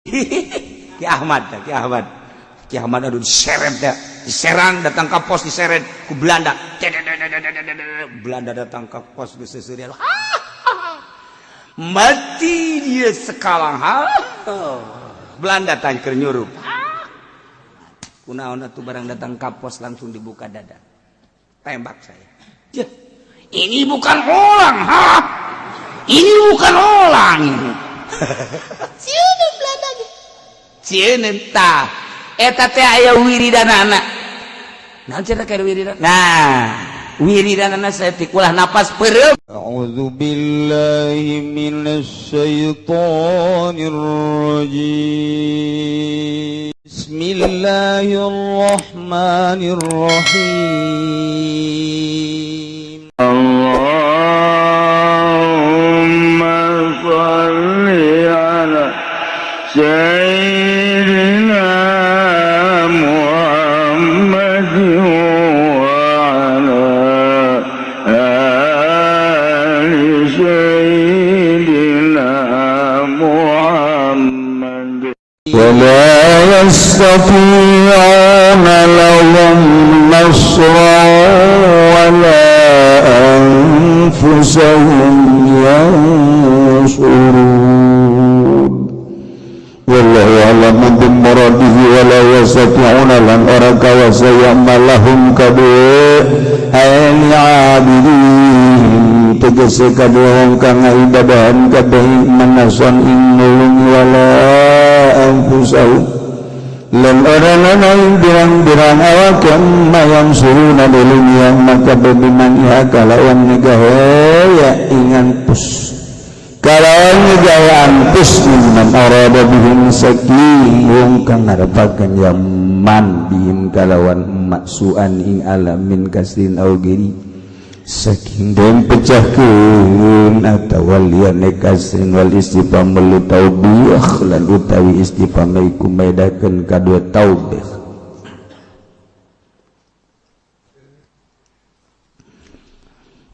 Ki Ahmad, Ki Ahmad, Ki Ahmad, aduh, diseret ya, diserang, datang ke pos, diseret ku Belanda. Belanda datang ke pos geus seuseurian, mati dia sekalang. Ha, Belanda tanya keur nyurup, kunaon atuh barang datang ke pos langsung dibuka dada, tembak saya. Ya, ini bukan orang, ha, ini bukan orang ini. Sieun Belanda ge. Sieun tah. Eta teh aya wiridanana. Naon cenah ka wiridan? Nah, wiridanana saeutik, ulah napas peureum. أعوذ بالله من الشيطان الرجيم. بسم الله الرحمن الرحيم. اللهم صل على سيدنا محمد وعلى آل سيدنا محمد. ولا يستطيعون لهم نصرا ولا أنفسهم ينصرون. والله أعلم بمراده. ولا يستطيعون lan ora kawasa lahum kaduwe ay abidin, tegese kaduwe wong kang ngibadahan kabeh, manason ing nulung, wala anfusahum lan ora nana ing pirang-pirang awak yansuruna nulung yang maka biman iha kalawan nyegah ing anfus, kalawan nyegah anfus man arada bihim saking wong kang ngarepakeun ya man bihim kalawan maksuan ing alam min kasrin au giri, saking den pecahkeun atawa liyane kasrin. Wal istifham li taubih lan utawi istifham iku maedakeun kadua taubih.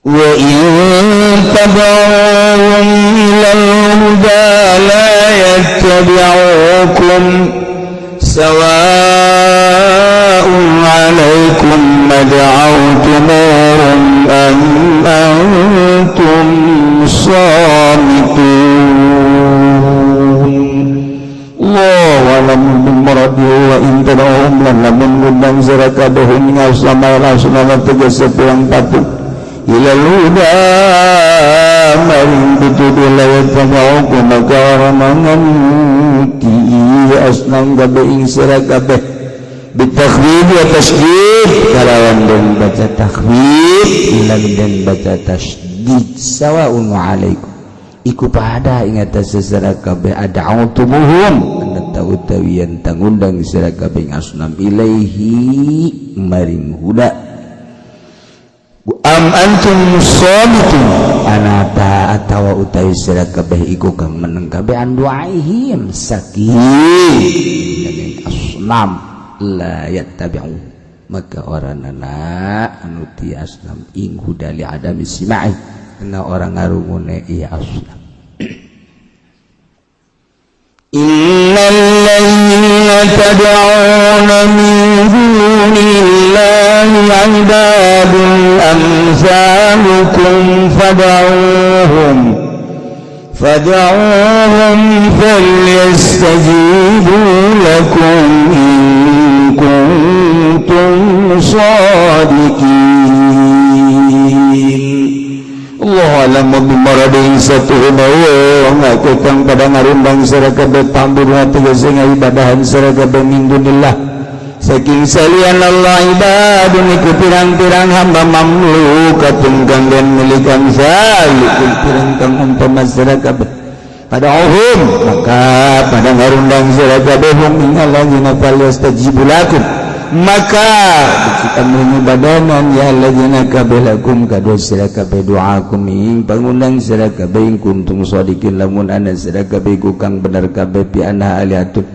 وإن تدعوهم إلى الهدى لا يتبعوكم سواء عليكم أدعوتموهم أم أنتم صامتون. الله أعلم بمراده. وإن تدعوهم lan lamun ngundang sira kabeh ing asnama asnama, tegese pirang patung, ilal huda maring pituduh, la yattabi'ukum maka ora manganti asnam kabeh ing sira kabeh. Bitakhwif wa tasydid, kalawan den baca takhwif lan den baca tasydid. Sawaun alaikum iku pada ing atas sesera kabeh, ad'autumuhum anata utawi yen tangundang sira kabeh asnam, ilaihi maring huda, am antum samitun anata atawa utawi sira kabeh iku kang meneng kabeh, an duaihim saking asnam, la yattabi'u maka ora nana anu ti asnam ing huda, li adami sima'i kena orang ngarungune iya asnam. إن الذين تدعون من دون الله عباد أمثالكم فادعوهم فليستجيبوا لكم إن كنتم صادقين. الله أعلم بمراده satuhuna wong kang pada ngarundang sira kabeh, tambur tegese ngibadahan sira kabeh, min dunillah saking salian Allah, ibadun iku pirang-pirang hamba, mamlukatun kang den milikan, salikul pirang kang umpama sira kabeh. Fad'uhum maka pada ngarundang sira kabeh, hum ing alladzina, falyastajibu lakum maka kita badanan ya alladzina kabeh, lakum kadua sira kabeh, du'akum ing pangundang sira kabeh, in kuntum shadiqin lamun ana sira kabeh iku kang bener kabeh, bi anna alihatun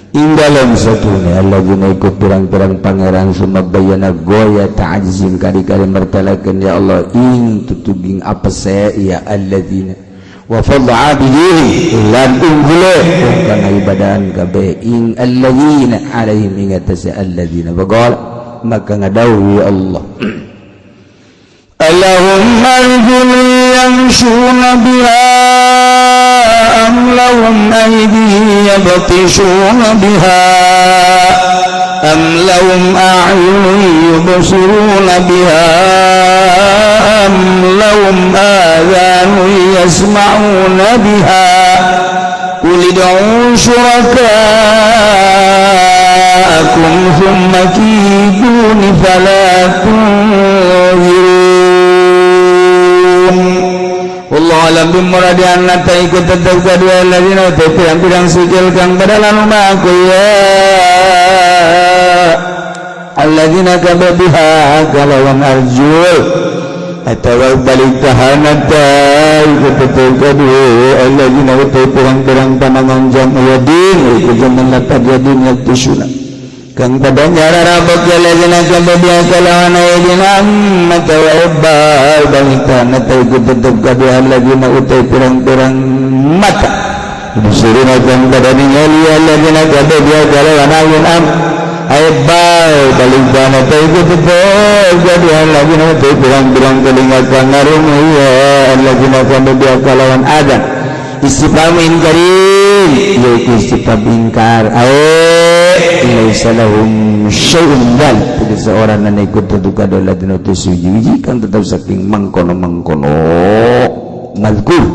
ing dalam satune alladzina iku pirang-pirang pangeran. Summa bayyana goya ta'jizin kali-kali mertalakeun ya Allah ing tutuging apa saya ya alladzina. Wa fadl abidihim lan unggule kana ibadahan kabeh ing alladzina alaihim ing atase alladzina. Bagol maka ngadawuh ya Allah, "Alahum arjul yamshuna biha am lahum aydi yabtishuna biha am lahum a'yunun yubsiruna biha am lahum adhanun yasma'una biha qul ud'u syuraka'akum thumma kiduni fala tunzirun." Wallahu a'lam bimuradi anna ta ikut tetep kadua alladzina te pirang-pirang sikil kang badalan aku ya alladzina kabeh biha kalawan arjul atawa balik tahanata ikut tetep kadua alladzina te pirang-pirang panangan jam yadin iku jaman lapad yadin yaktusuna kang pada nyararabok ya alladzina kabeh biha kalawan aydin amma tawa balik tahanata ikut tetep kadua alladzina utai pirang-pirang mata Disuruh kang pada ningali alladzina kabeh biha kalawan ayun am ay balik tahanata ikut tetep kadua alladzina utai pirang-pirang telinga kang ngarungu ya alladzina kabeh biha kalawan ada istifham inkarin, yaitu istifham ingkar, ay laisa lahum syai'un dal tidak seorang nan ikut tetep kadua alladzina utai suji kan tetap saking mangkono-mangkono mazkur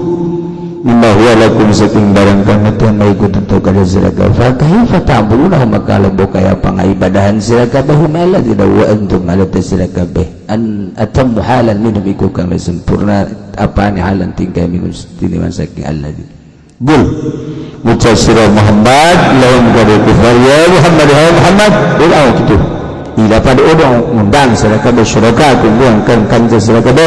mimma huwa lakum saking barang kang teu ikut tetep kada sira kabeh. Fa kaifa ta'buduna, maka lebo kaya pangibadahan sira kabeh hum alladzina wa antum ala sira kabeh an atammu halan minhum iku kang sempurna apane halan tingkah minum tiniman saking alladzi. Qul, ucap sira Muhammad, lahum kada kufar, ya Muhammad, ya Muhammad, qul au kitu ila pada udang ngundang sira kabeh syuraka kumbuang kan kanca sira kabeh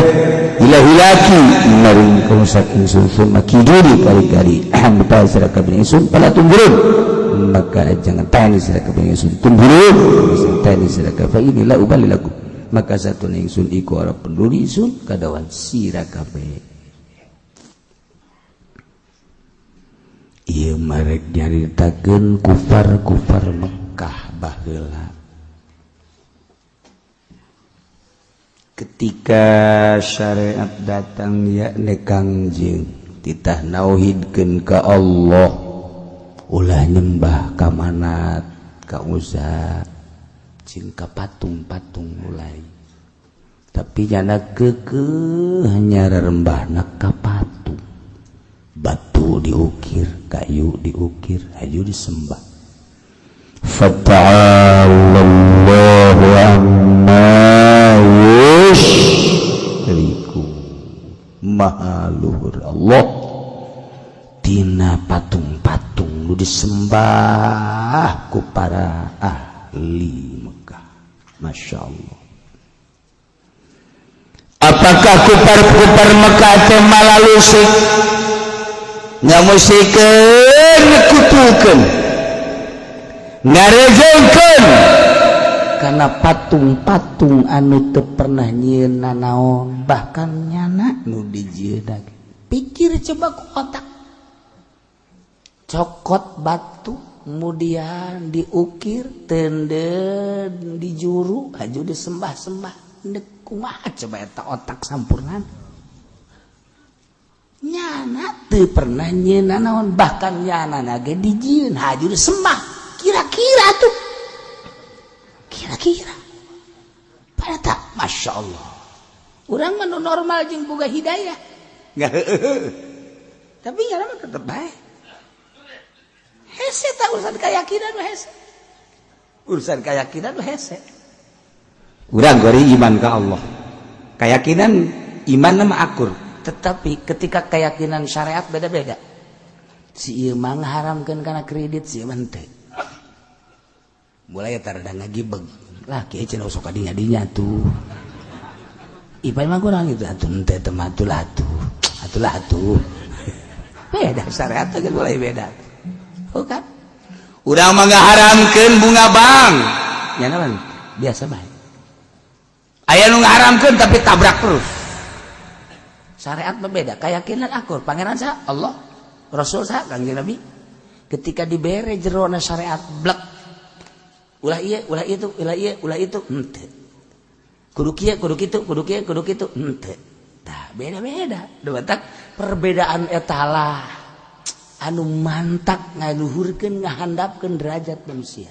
ila hilaki maring kaum saking sun makiduri kali-kali hampa sira kabeh ingsun pala tunzirun, maka jangan tani sira kabeh ingsun, tunzirun tani sira kabeh ini la ubali lakum, maka satu ingsun iku ora peduli ingsun kadawan sira kabeh. Ieu marek nyaritakeun kufar-kufar Mekah baheula ketika syariat datang, yakni Kangjeng titah nauhidkeun ka Allah, ulah nyembah ka Manat, ka Uzza jeung ka patung-patung mulai, tapi nyana keukeuh nyararembahna ka patung, batu diukir, kayu diukir, hayu disembah. Fata'alallahu amma yusyriku, maha luhur Allah tina patung-patung nu disembah ku para ahli Mekah. Masya Allah. Apakah kupar-kupar Mekah teh malalusik ngamusikeun, nyekutukeun, ngarejengkeun karena patung-patung anu teu pernah nyieun nanaon, bahkan nyana nu dijieunna? Pikir coba ku otak, cokot batu kemudian diukir tenden dijuru haju disembah-sembah, ndek kumaha coba eta otak sampurna? Nyana teu pernah nyieun nanaon, bahkan nyana ge dijieun haju disembah. Kira-kira tuh, kira-kira pada tak, Masya Allah, urang mah nu normal jeung boga hidayah. Tapi nyana mah tetep bae hese. Tak urusan keyakinan mah hese, urusan keyakinan mah hese. Urang gori iman ke Allah, keyakinan iman nama akur, tetapi ketika keyakinan syariat beda-beda. Si ieu mah ngaharamkeun kana kredit, si ieu mah henteu. Mulai tarada ngagibeg lah, kieu cenah sok kadinya dinya tuh. Ipai mah kurang itu atuh, henteu teh mah atuh lah atuh, atuh lah atuh. Beda syariat teh mulai beda. Bukan urang mah ngaharamkeun bunga bank, nya mah biasa bae. Aya nu ngaharamkeun tapi tabrak terus. Syariat mah beda, keyakinan akur, pangeran sah Allah, Rasul sah Kangjeng Nabi. Ketika dibere jerona syariat blek, ulah ieu, ulah itu, ulah ieu, ulah itu, henteu. Kudu kieu, kudu kitu, kudu kieu, kudu kitu, henteu. Tah, beda-beda. Dumatak perbedaan eta lah anu mantak ngaluhurkeun ngahandapkeun derajat manusia.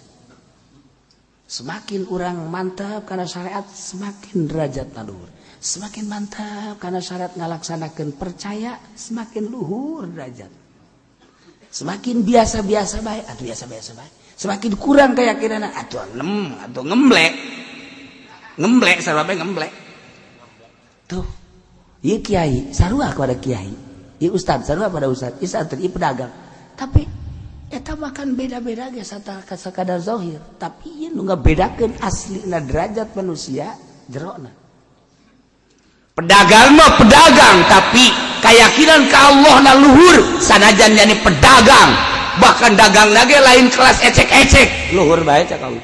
Semakin orang mantap karena syariat, semakin derajat luhur. Semakin mantap karena syariat ngalaksanakeun percaya, semakin luhur derajat. Semakin biasa-biasa bae, atuh biasa-biasa bae. Semakin kurang keyakinan, atuh nem, atuh ngemblek. Ngemblek sarua bae ngemblek. Tuh. Ieu kiai, sarua kepada kiai. Ieu ustad, sarua pada ustad. Ieu santri, ieu pedagang. Tapi eta makan beda-beda ge sakadar zahir, tapi ieu nu ngabedakeun aslina derajat manusia jerona. Pedagang mah pedagang, tapi keyakinan ke Allah na luhur, sanajan yani pedagang, bahkan dagang lagi lain kelas ecek-ecek, luhur bae cak Allah.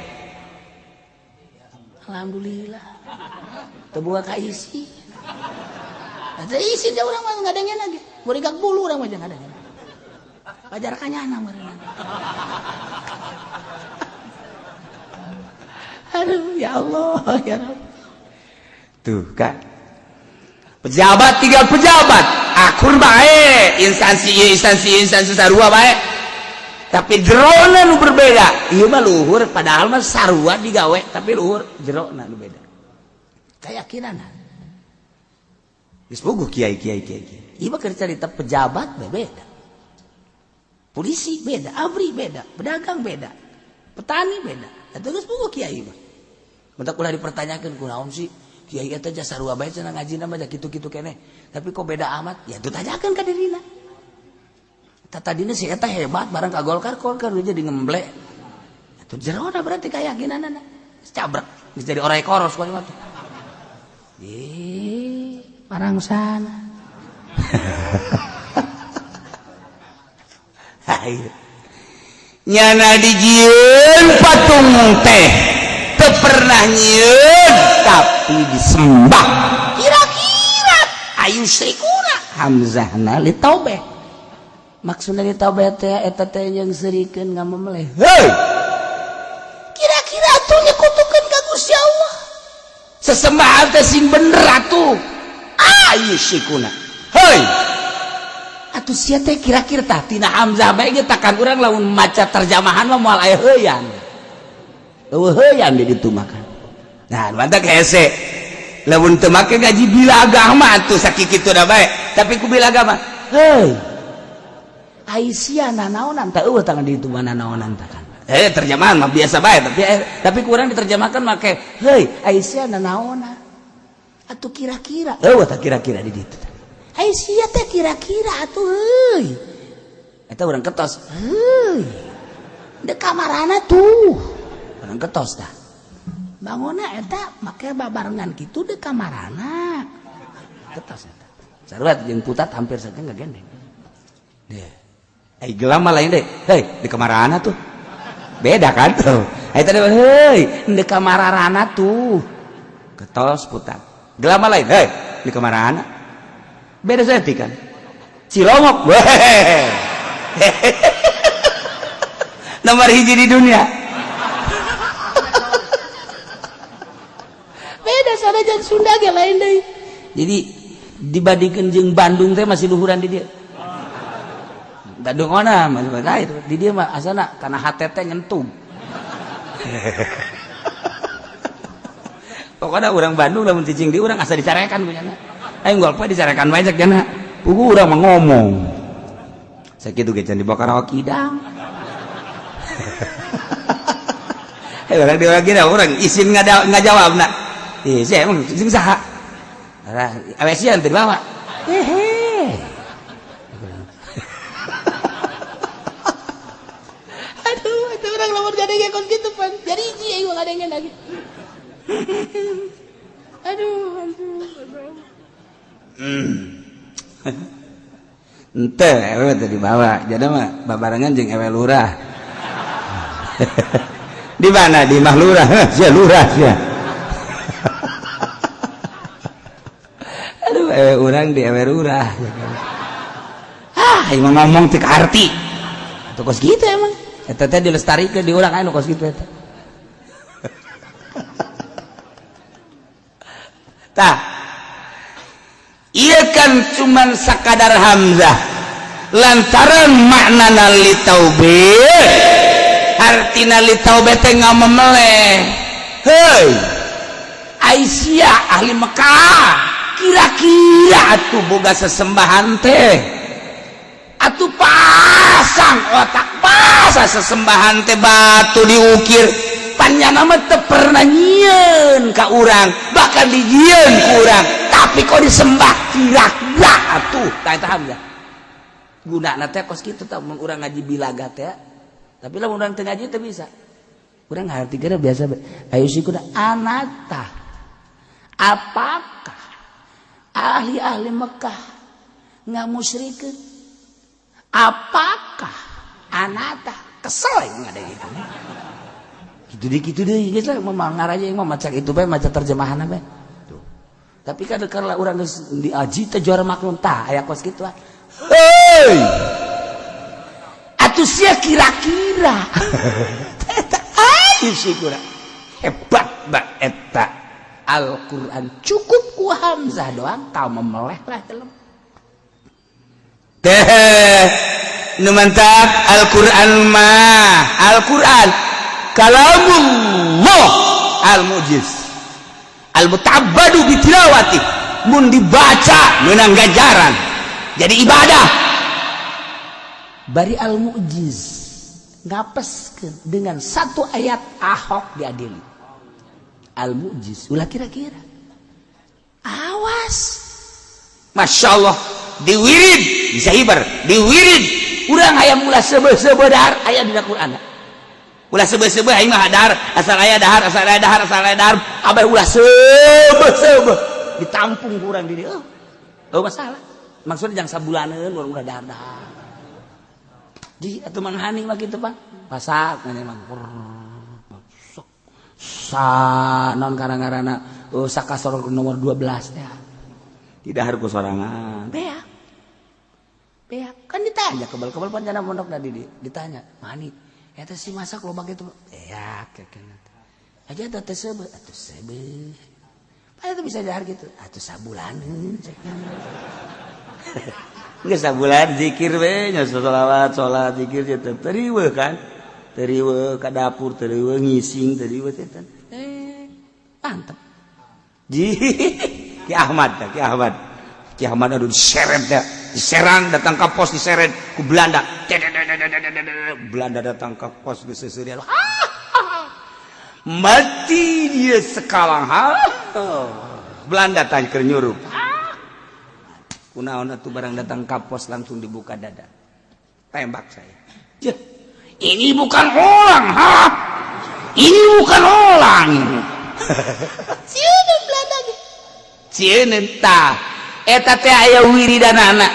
Alhamdulillah. Teu boga kaisi. Teu isi dia urang mah ngadengen lagi. Murigak bulu urang mah ngadengen. Pajar kanyana meureun. Aduh ya Allah ya Rabb. Tuh kan. Pejabat tinggal pejabat, akur bae, instansi ieu instansi instansi sarua bae. Tapi jerona nu berbeda. Ieu mah luhur padahal mah sarua digawe tapi luhur jerona nu beda. Keyakinan. Geus puguh kiai kiai kiai kiai. Ieu mah keur carita pejabat beda. Polisi beda, ABRI beda, pedagang beda, petani beda. Eta geus puguh kiai mah. Mentak ulah dipertanyakeun kunaon sih kiai eta jasa sarua bae cenah ngajina mah kitu-kitu keneh. Tapi kok beda amat? Ya tuh tanyakeun ka dirina. Eta tadina si eta hebat bareng ka Golkar, Golkar jadi ngemblek. Atuh jerona berarti keyakinanana. Geus cabrek, geus jadi orai koros kuari mah tuh. Ih, parangsana. Nyana dijieun patung teh teu pernah nyieun tapi disembah. Kira-kira ayu srikuna hamzahna li taubeh. Maksudna li taubeh teh eta teh jeung serikeun ngamemeleh. Heuy. Kira-kira atuh nyekutukeun ka Gusti Allah. Sesembahan teh sing bener atuh. Ayu srikuna. Heuy. Atuh sia teh kira-kira tah tina hamzah bae ge takan urang lamun maca terjemahan mah moal aya heuyan. Eueuh heuyan di ditu mah kan. Nah, mantak hese. Lamun teu make gaji bilagah mah atuh sakikitu da bae. Tapi ku bilagah mah, heuy. Ai sia nanaonan tah eueuh tangan di ditu mah nanaonan tah kan. Terjemahan mah biasa bae tapi tapi kurang diterjemahkan make heuy, ai sia nanaonan. Atuh kira-kira eueuh tah kira-kira di ditu. Ai sia teh kira-kira atuh heuy. Eta urang ketos. Heuy. De kamarana tuh. Urang ketos tah. Bangunna eta make babarengan kitu de kamarana. Ketos eta. Sarua jeung putat hampir saking ngagendeng. Deh. Ai gelam mah lain deh. Heuy, di kamarana tuh. Beda kan tuh. Eta teh heuy, di kamarana tuh. Ketos putat. Gelam mah lain, heuy, di kamarana. Beda saeutik kan. Cilongok. Nomor hiji di dunia. Beda sanajan Sunda ge lain deui. Jadi dibandingkeun jeung Bandung teh masih luhuran di dieu. Bandung mana masih lain. Di dieu mah asana kana hate teh nyentuh. Pokoknya orang Bandung lamun cicing di urang asa dicarekan punyana. Aing gol poe dicarekan bae cek jana. Pugu urang mah ngomong. Sakitu ge can dibawa ka rawa kidang. Orang di orang kira orang isin ngajawabna. Ih, sia emang sing saha? Lah, awe sia teu dibawa. Hehe. Aduh, itu orang lamun gadenge kon kitu pan. Jadi hiji aing mah ngadenge lagi. Aduh, aduh, aduh. Ente ewe teh dibawa. Jadi mah babarengan jeung ewe lurah. Di mana? Di imah lurah. Sia lurah sia. Aduh, Urang di ewer urah. Ah, emang ngomong teu arti. Atuh kos kitu emang. Eta teh dilestarikeun di urang anu kos kitu eta. Tah. Ieu kan cuman sakadar hamzah. Lantaran maknana li taubih, artina li taubih teh ngamemeleh. Hei, Aisyah ahli Mekah, kira-kira atuh boga sesembahan teh. Atuh pasang otak pasang sesembahan teh batu diukir. Panyana mah teu pernah nyieun ka urang, bahkan dijieun ku urang, tapi kok disembah kira-kira atuh. Tah eta hamzah. Gunana teh kos kitu tah mun urang ngaji bilaga teh. Tapi lamun urang teu ngaji teu bisa. Urang ngarti geura biasa ayo sikuda anata. Apakah ahli-ahli Mekah ngamusyrikeun? Apakah anata kesel yang ada gitu. Gitu deh gitu deh geus lah mah ngaraja mah maca itu bae maca terjemahan bae. Tuh. Tapi kan kalau urang geus diaji teh juara maklum tah aya kos kitu. Hei. Atuh sia kira-kira. Eta ayo sih hebat ba eta. Al-Quran cukup ku hamzah doang kau memeleh lah dalam teh nu mantap Al-Quran mah Al-Quran kalamullah al-mujiz al-mutabbadu bitilawati mun dibaca menang ganjaran jadi ibadah bari al-mujiz ngapeskeun dengan satu ayat Ahok diadili al-mujiz ulah kira-kira awas Masya Allah diwirid bisa hibar diwirid urang hayang ulah seubeuh-seubeuh dahar aya dina Quran ulah seubeuh-seubeuh aing mah dahar asal aya dahar asal aya dahar asal aya dahar abah ulah seubeuh-seubeuh ditampung ku urang di dieu oh masalah maksudnya jangan sabulaneun urang ulah dahar-dahar di atuh Mang Hani mah kitu Pak pasak memang sa non karang-karana oh sakasor nomor 12 ya tidak harus sorangan beak beak kan ditanya kebal-kebal pancana pondok tadi ditanya Mani eta si masak loba kitu beak aja eta teh seubeuh atuh seubeuh pa itu bisa dahar gitu atuh sabulaneun geus sabulan zikir we nya sholawat salat zikir teh teriweuh kan teriweuh ka dapur teriweuh ngising teriweuh teh mantep ji Ki Ahmad Ki Ahmad Ki Ahmad aduh diseret dah diserang datang ke pos diseret ku Belanda Belanda datang ke pos geus seuseurian mati dia sekalang ha Belanda tanya keur nyurup kunaon atuh barang datang ke pos langsung dibuka dada tembak saya. Ini bukan orang ha ini bukan orang sieun Belanda ge sieun tah eta teh aya wiridanana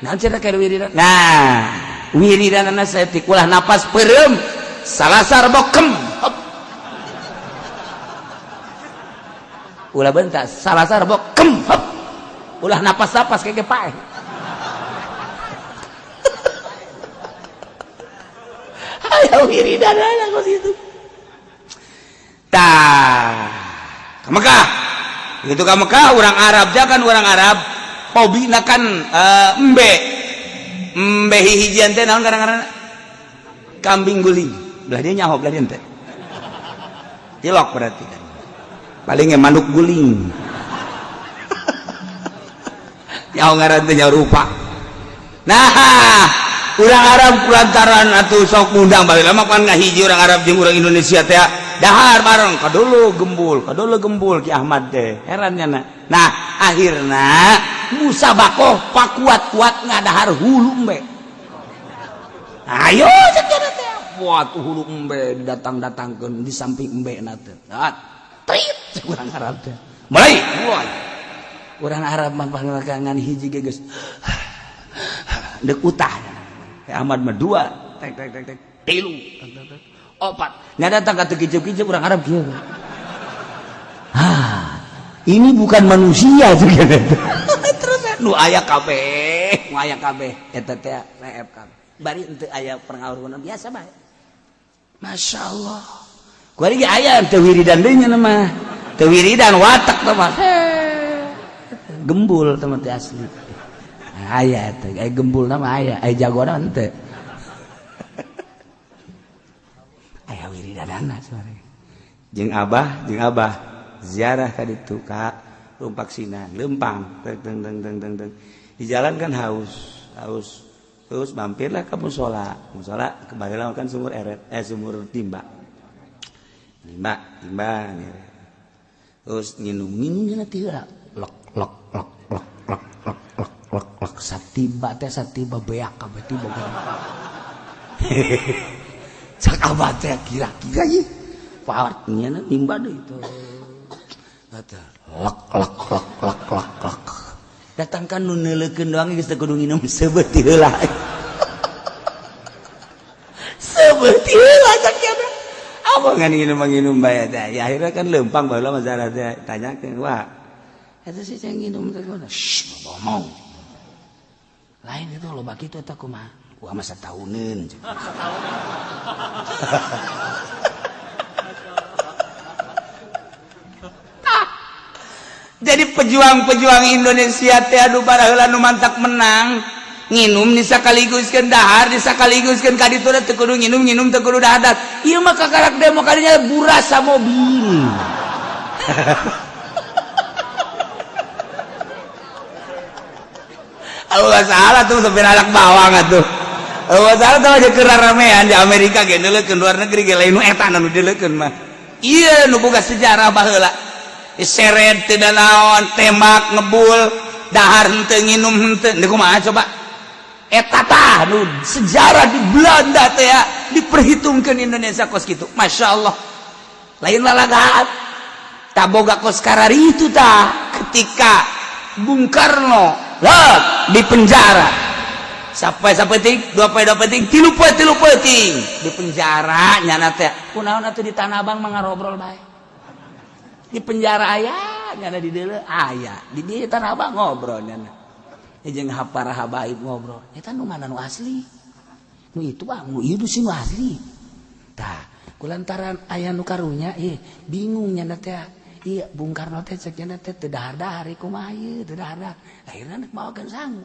naon cenah ka wiridan nah wiridanana saeutik ulah napas peureum salasar bokem ulah bentar salasar bokem hop ulah napas-napas kayak pae ayo wiridanana kos kitu tah ke Mekah gitu ke Mekah orang Arab jangan orang Arab hobina kan embe embe hijian teh naon kadang-kadang kambing guling belah dia nyaho belah dia teh tilok berarti kan palingnya manuk guling nyaho ngaran teh nyaho rupa nah urang Arab kulantaran atuh sok ngundang balik lama kan ngahiji orang Arab jeung urang Indonesia teh dahar bareng kadulu gembul Ki Ahmad teh herannya nah nah akhirna musabakoh pakuat-kuat ngadahar hulu embe ayo cek teh wah tuh hulu embe didatang-datangkeun di samping embe na teh trit urang Arab teh mulai mulai urang Arab mah pangakangan hiji ge geus deuk utah Ki Ahmad mah dua tek tek tek tek tilu opat nya datang ka teu kicep-kicep urang Arab kieu ah ini bukan manusia juga. Nu aya kabeh, nu aya kabeh eta teh reep kabeh. Bari henteu aya pengaruhna biasa bae. Masya Allah. Kuari ge aya teu wiridan deui nya mah. Teu wiridan watak teh mah. Gembul teh mah teh asli. Aya teh, aya gembulna mah aya, aya jagona henteu. Aya wiridanana suara. Jeung abah ziarah ka ditu ka Rumpak Sinan, lempang teng teng teng teng teng teng. Di jalan kan haus, haus. Terus mampirlah ke musola. Musola kembali kan sumur eret, sumur timba. Timba, timba nih. Terus nginum minumnya nanti lek lek lek lek lek lek lek lek lek satiba teh satiba beak kabeh tiba. Cak abah teh kira-kira ieu. Paatnya nimba deui itu. Lek lek lek lek lek lek. Datangkan nu neuleukeun doang geus teu kudu nginum seubeuh heula. Seubeuh heula cak kieu. Apa ngan nginum bae teh. Ya akhirnya kan lempang baheula mah zara teh tanyakeun, "Wah, eta sih cang nginum teh kumaha?" Shh, ngomong. Lain itu loba kitu eta kumaha? Wah, masa tahuneun. Jadi pejuang-pejuang Indonesia teh anu baraheula nu mantak menang nginum disakaliguskeun dahar disakaliguskeun ka ditu teu kudu nginum nginum teu kudu dahar. Ieu mah kakarak demo kadinya burasa mobil. Eueuh salah tuh sampai anak bawang atuh. Eueuh salah tuh aja keur ramean di Amerika ge neuleukeun luar negeri ge lain nu eta nu dileukeun mah. Ieu nu boga sejarah baheula. Seret teu naon, tembak ngebul, dahar henteu nginum henteu. Deui kumaha coba? Eta tah nu sejarah di Belanda teh ya, diperhitungkeun Indonesia kos kitu. Masya Allah. Lain lalagaan. Tak boga kos karari itu tah ketika Bung Karno lah di penjara. Sampai sapeting, dua poe dua peting, tilu poe tilu peting di penjara nyana teh. Kunaon atuh di Tanah Abang mah ngarobrol bae. Di penjara aya nyana di deuleu aya di dieu Tanah Abang ngobrol nyana jeung para habaib ngobrol eta nu mana nu asli nu itu bang nu ieu sih nu asli tah kulantaran aya nu karunya ieu bingung nyana teh ieu Bung Karno teh cek nyana teh teu dahar-dahar kumaha ieu teu dahar-dahar akhirna rek maokeun sangu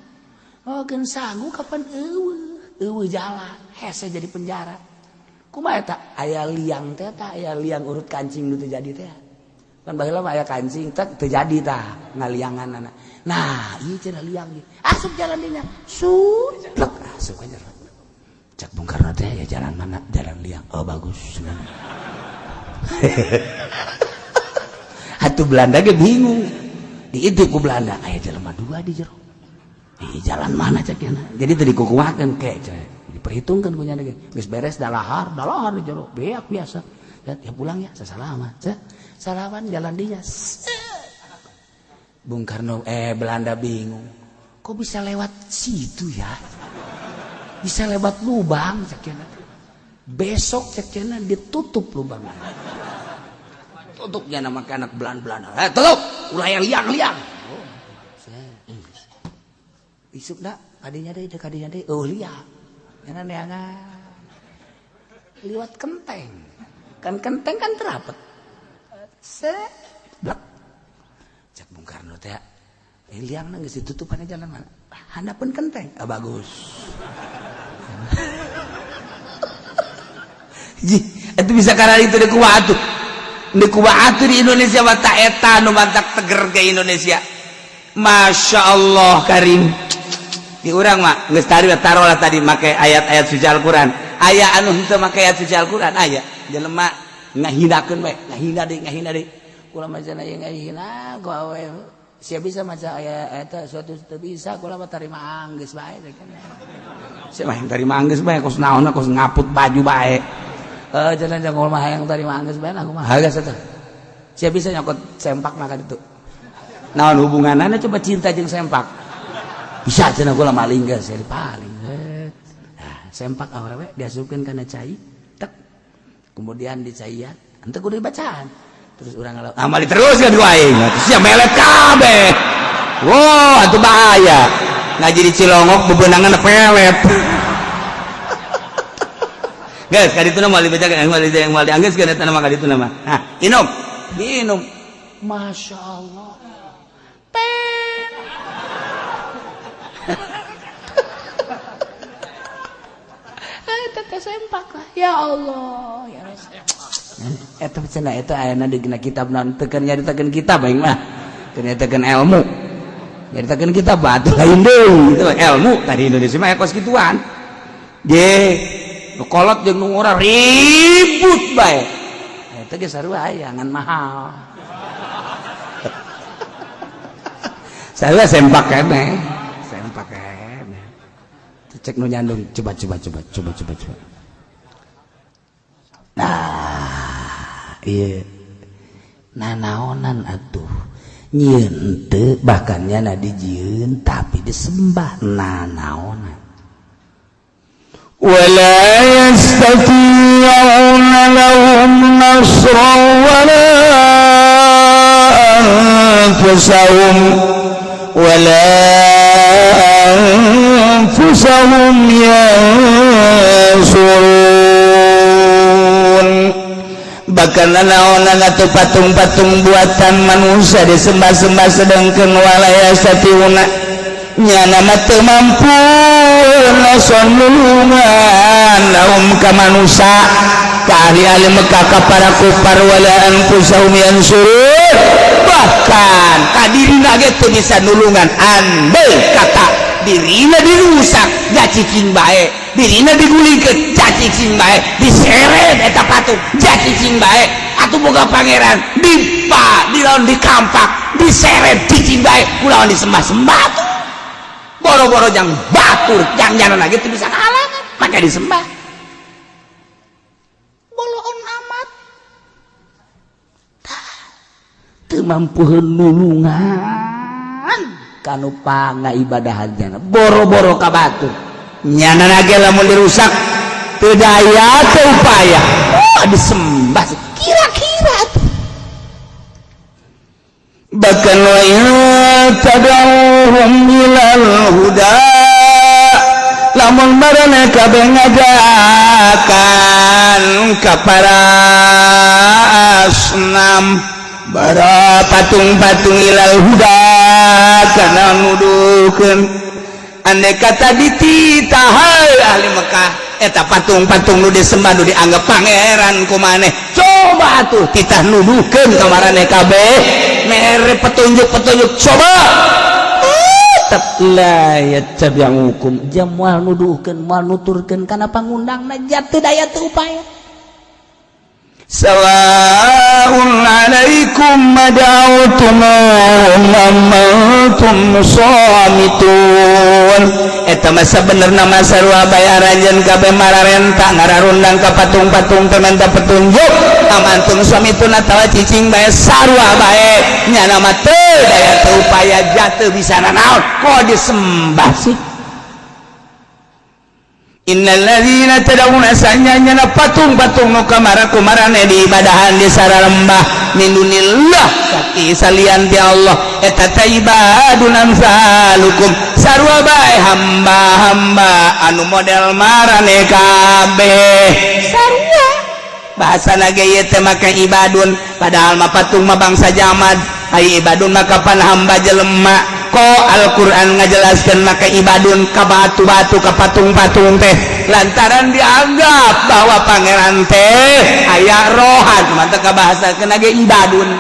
maokeun sangu kapan eueuh eueuh jalan hese jadi penjara kumaha eta aya liang teh tah aya liang urut kancing nu teu jadi teh kan baheula mah aya kancing teh teu jadi tah ngalianganana. Nah, ieu cenah liang ieu. Asup jalan dinya. Sutlek asup aja. Cak Bung Karno teh ya jalan mana? Jalan liang. Oh bagus. Atuh Belanda ge bingung. Diintip ku Belanda aya jelema dua di jero. Ih jalan mana cek nya. Jadi teu dikukumakeun ke cek. Diperhitungkeun ku nya ge. Geus beres dalahar, dalahar di jero. Beak biasa. Ya pulang ya, sasalaman. Salaman jalan dinya. Bung Karno Belanda bingung. Kok bisa lewat situ ya? Bisa lewat lubang cek cenah. Besok cek cenah ditutup lubang. Tutupnya nama anak Belanda-Belanda. Tutup, ulah yang liang-liang. Oh, isuk dah kadinya deui, kadinya deui. Oh, liang. Nya neangan. Liwat kenteng. Kan kenteng kan terapet. Seblek. Cek Bung Karno teh, liangna geus ditutupan jalan mana? Handapeun kenteng. Ah bagus. Ji, itu bisa karena itu deui kumaha atuh. Deui kumaha atuh di Indonesia mah ta eta nu mantak teger ke Indonesia. Masya Allah Karim. Di urang mah geus tadi taruhlah tadi make ayat-ayat suci Al-Qur'an. Aya anu henteu make ayat suci Al-Qur'an aya. Jelema ngahinakeun bae, ngahina deui, ngahina deui. Kula mah cenah ieu ngahina ku awe. Sia bisa maca aya eta suatu teu bisa kula mah tarima anggeus bae teh kan. Sia mah tarima anggeus bae kos naonna kos ngaput baju bae. Cenah jeung kula mah hayang tarima anggeus bae aku mah hagas eta. Sia bisa nyokot sempak mah ka ditu. Naon hubunganana coba cinta jeung sempak? Bisa cenah kula maling geus jadi paling. Nah, sempak awewe diasupkeun kana cai tek. Kemudian dicaian, henteu kudu dibacaan. Terus urang ngalap, amali terus kan ku aing. Sia melet kabeh. Wow, atuh bahaya. Ngaji di Cilongok bebenangan pelet. Guys, kali itu nama dibacakan, moal moal dianggeus kan eta nama kali itu nama. Nah, minum. Minum. Masya Allah. Pen. Eta teh sempak lah. Ya Allah, ya Rasul. Eta cenah eta ayana di kitab naon teu keur nyaritakeun kitab aing mah. Keur nyaritakeun ilmu. Nyaritakeun kitab batu lain deui, itu ilmu tadi Indonesia mah kos kituan. Je, nu kolot jeung nu ngora ribut bae. Eta ge sarua aya ngan mahal. Sarua sempak keneh. Sempak keneh. Cek nu nyandung, coba coba coba coba coba coba. Nah, iya. Nanaonan atuh. Nyieun teu bahkan nyana dijieun tapi disembah nanaonan. Wala yastati'una lahum nasran wala anfusahum wala anfusahum yansurun. Bahkan nanaonan atau patung-patung buatan manusia disembah-sembah sedangkan wala yastati'una nyana mah teu mampu nason nulungan lahum ka manusia ka ahli-ahli Mekah ka para kufar wala anfusahum yansurun. Bahkan ka dirina ge teu bisa nulungan, andai kata dirina dirusak jacicing bae, dirina digulingkeun cacicing bae, diseret eta patung cacicing bae. Atuh boga pangeran dipa dilawan dikampak diseret cicing bae kulawan disembah-sembah tuh. Boro-boro jang batur jang nyana lagi teu bisa kahalangan maka disembah. Boloon amat teu mampu nulungan kanu pangaibadahan nyana boro-boro ka batur nyana ge lamun dirusak teu daya teu upaya. Oh, disembah kira-kira tuh. Bahkan wa in tad'uhum ilal huda lamun marane kabeh ngajakan ka para asnam bara patung-patung ilal huda kana nuduhkeun andai kata dititah ahli Mekah eta patung-patung nu disembah nu dianggap pangeran ku maneh, coba atuh titah nuduhkeun ka maraneh kabeh mere petunjuk-petunjuk coba tetep la yattabi'ukum jam moal nuduhkeun moal nuturkeun kana pangundangna jatuh daya teu upaya. Sawa'un 'alaikum mad'autum am antum shamitun. Eta mah sabenerna mah sarua bae aranjeun kabeh mararenta ngararundang ka patung-patung teh menta petunjuk am antum shamitun atawa cicing bae sarua bae nyana mah teu daya teu upaya jatuh bisa nanaon kok disembah sih. Innal ladzina tad'una sanyanya patung-patung nu kamara kumarane diibadahan di saralembah min dunillah kaki salian ti Allah eta teh ibadun amsalukum sarua bae hamba-hamba anu model marane kabeh sarua bahasana ge ieu teh make ibadun padahal mah patung mah bangsa jamad ai ibadun mah kapan hamba jelema. Kok Al-Quran ngajelaskan maka ibadun ka batu-batu ka patung-patung teh lantaran dianggap bahwa pangeran teh aya rohan mantap ka bahasa kena ge ibadun.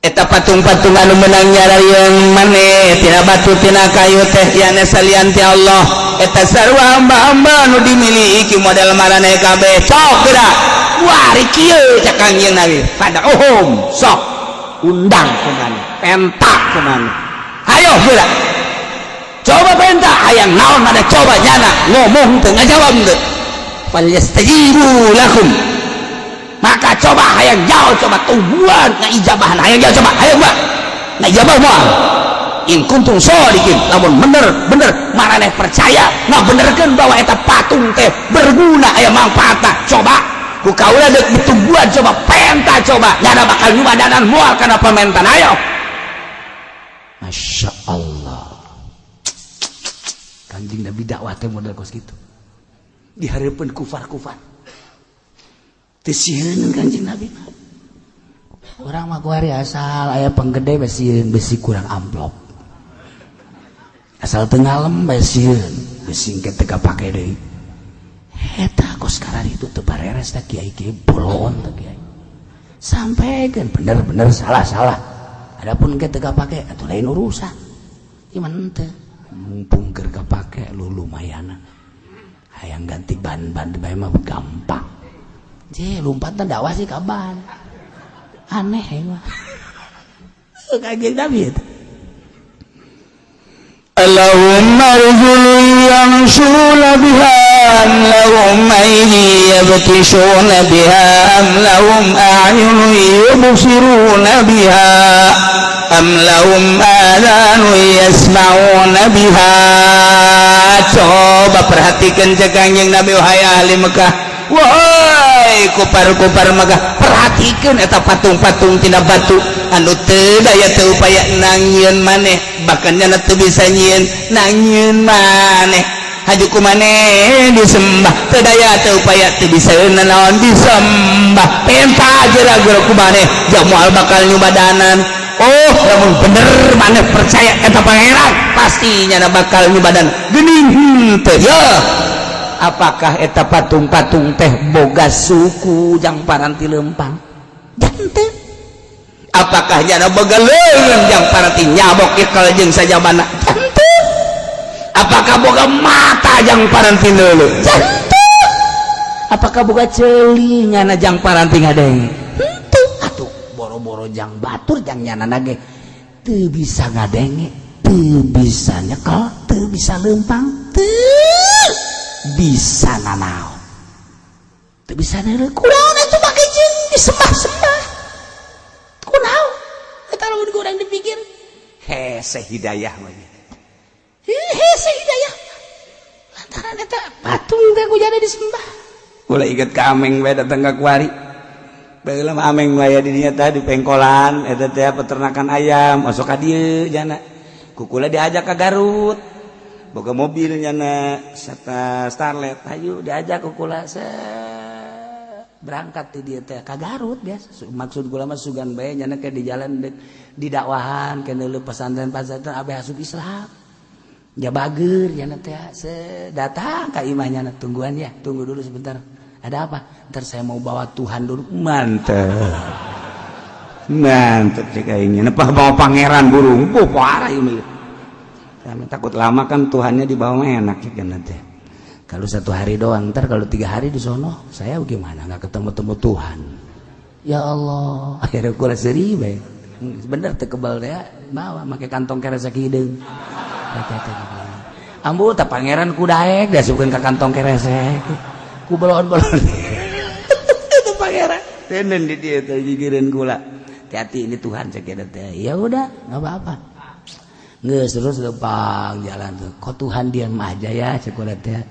Eta patung-patung anu menang nyararieun maneh tina batu tina kayu teh yana salian ti Allah eta sarua hamba-hamba nu dimiliki model maraneh kabeh sok geura wari kieu cak Kangjeng Nabi fad'uhum sok undang kemana pentak kemana ayo geura coba pentak hayang naon mana coba nyana ngomong teu ngajawab teu falyastajibu lakum maka coba hayang jauh coba tungguan ngaijabahan hayang jauh coba hayang buat ngajabah moal in kuntum shodiqin lamun bener bener maraneh percaya ngabenerkeun bahwa eta patung teh berguna aya manfaatna coba Ku kaula dek ditungguan, coba penta, coba nyana bakal nyubadanan moal kana pamentan. Ayo, Masya Allah, Kanjeng Nabi dakwah teh model kos gitu di hareupeun kufar-kufar. Teu sieun Kanjeng Nabi mah. Urang mah kuari asal aya penggede bae sieun, besi kurang amplop. Asal teu ngalem bae sieun, besi engke teu kapake deui. Eta kos itu teu bareres teh, kiai-kiai bolon teh kiai. Sampaikan bener-bener, salah-salah. Adapun engke teu kapake atuh lain urusan. Iman teh mumpung keur kapake lu lumayan. Hayang ganti ban-ban bae mah gampang. Je lompatan dakwah sih kaban. Aneh ya mah. Kaget Nabi itu. لهم أرجل يمشون بها أم لهم أيدي يبطشون بها أم لهم أعين يبصرون بها أم لهم آذان يسمعون بها. Coba perhatikan, cek Kanjeng Nabi, wahai ahli Mekah, wahai kupar-kupar Mekah, perhatikan eta patung-patung tina batu anu teu daya teu upaya nangieun maneh, bahkan nyana teu bisa nyieun nangieun maneh. Haju ku maneh disembah, teu daya teu upaya, teu bisa nanaon disembah. Penta aja ku maneh moal bakal nyubadanan. Oh, lamun bener maneh percaya eta pangeran, pasti nyana bakal nyubadan. Geuning henteu ya? Apakah eta patung-patung teh boga suku jang paranti lempang? Henteu. Apakah nyana boga leungeun jang paranti nyabok ikel jeung sajabana? Henteu. Apakah boga mata jang paranti neuleuh? Henteu. Apakah boga ceuli nyana jang paranti ngadenge? Henteu. Atuh boro-boro jang batur, jang nyana nage teu bisa ngadenge, teu bisa nyekel, teu bisa lempang, teu bisa nanaon, teu bisa neuleuh. Kunaon atuh make jeung disembah-sembah? Kunaon eta lamun kurang dipikir? Hese hidayah mah. Hese hidayah lantaran eta patung teh ku jadi disembah. Mulai inget ke Ameng bae datang ke kuari. Baheula mah Ameng bae di dinya teh di pengkolan eta teh peternakan ayam, osok ka dieu jana. Ku kula diajak ke Garut. Boga mobil nyana serta Starlet, hayu diajak ku kula se berangkat di dieu teh ka Garut biasa. Maksud kula mah sugan bae nyana ke di jalan di dakwahan ke neuleuh pesantren-pesantren abeh asup Islam. Ya bager nyana teh se datang ka imah nyana, tungguan ya, tunggu dulu sebentar. Ada apa? Ntar saya mau bawa Tuhan dulu. Mantep. Mantep sih kayaknya. Nepah bawa pangeran burung. Oh, parah ini. Kami takut lama kan, Tuhannya dibawa enak ya kan nanti. Kalau satu hari doang, ntar kalau 3 hari di sono, saya bagaimana? Nggak ketemu-temu Tuhan. Ya Allah, akhirnya kula seuri bae. Bener teu kebal teh, bawa make kantong keresek hideung. Ambu tak pangeran ku daek diasupkeun ka kantong keresek. Ku belon-belon. Itu pangeran. Tenen di dia teh gigireun kula. Hati-hati, ini Tuhan cek teh. Ya udah, nggak apa-apa. Nggak terus lempang jalan tuh. Kok Tuhan diam aja ya, cek teh.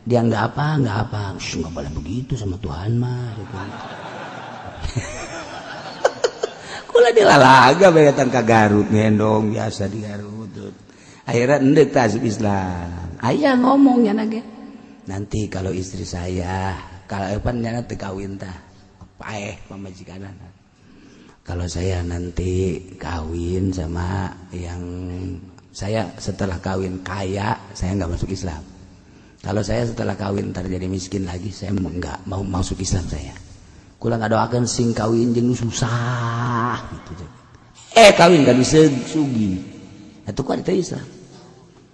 Dia nggak apa, nggak apa. Nggak boleh begitu sama Tuhan mah. Cek. Kula dilalaga bae datang ka Garut, ngendong biasa di Garut. Akhirnya endek teh asup Islam. Ayah ngomong ya nage. Nanti kalau istri saya, kalau apa nyana teu kawin tah, paeh pamajikan. Kalau saya nanti kawin sama yang saya setelah kawin kaya, saya nggak masuk Islam. Kalau saya setelah kawin ntar jadi miskin lagi, saya nggak mau masuk Islam saya. Kula nggak doakan sing kawin jeung susah gitu. Eh, kawin kan bisa sugih. Itu kok itu Islam.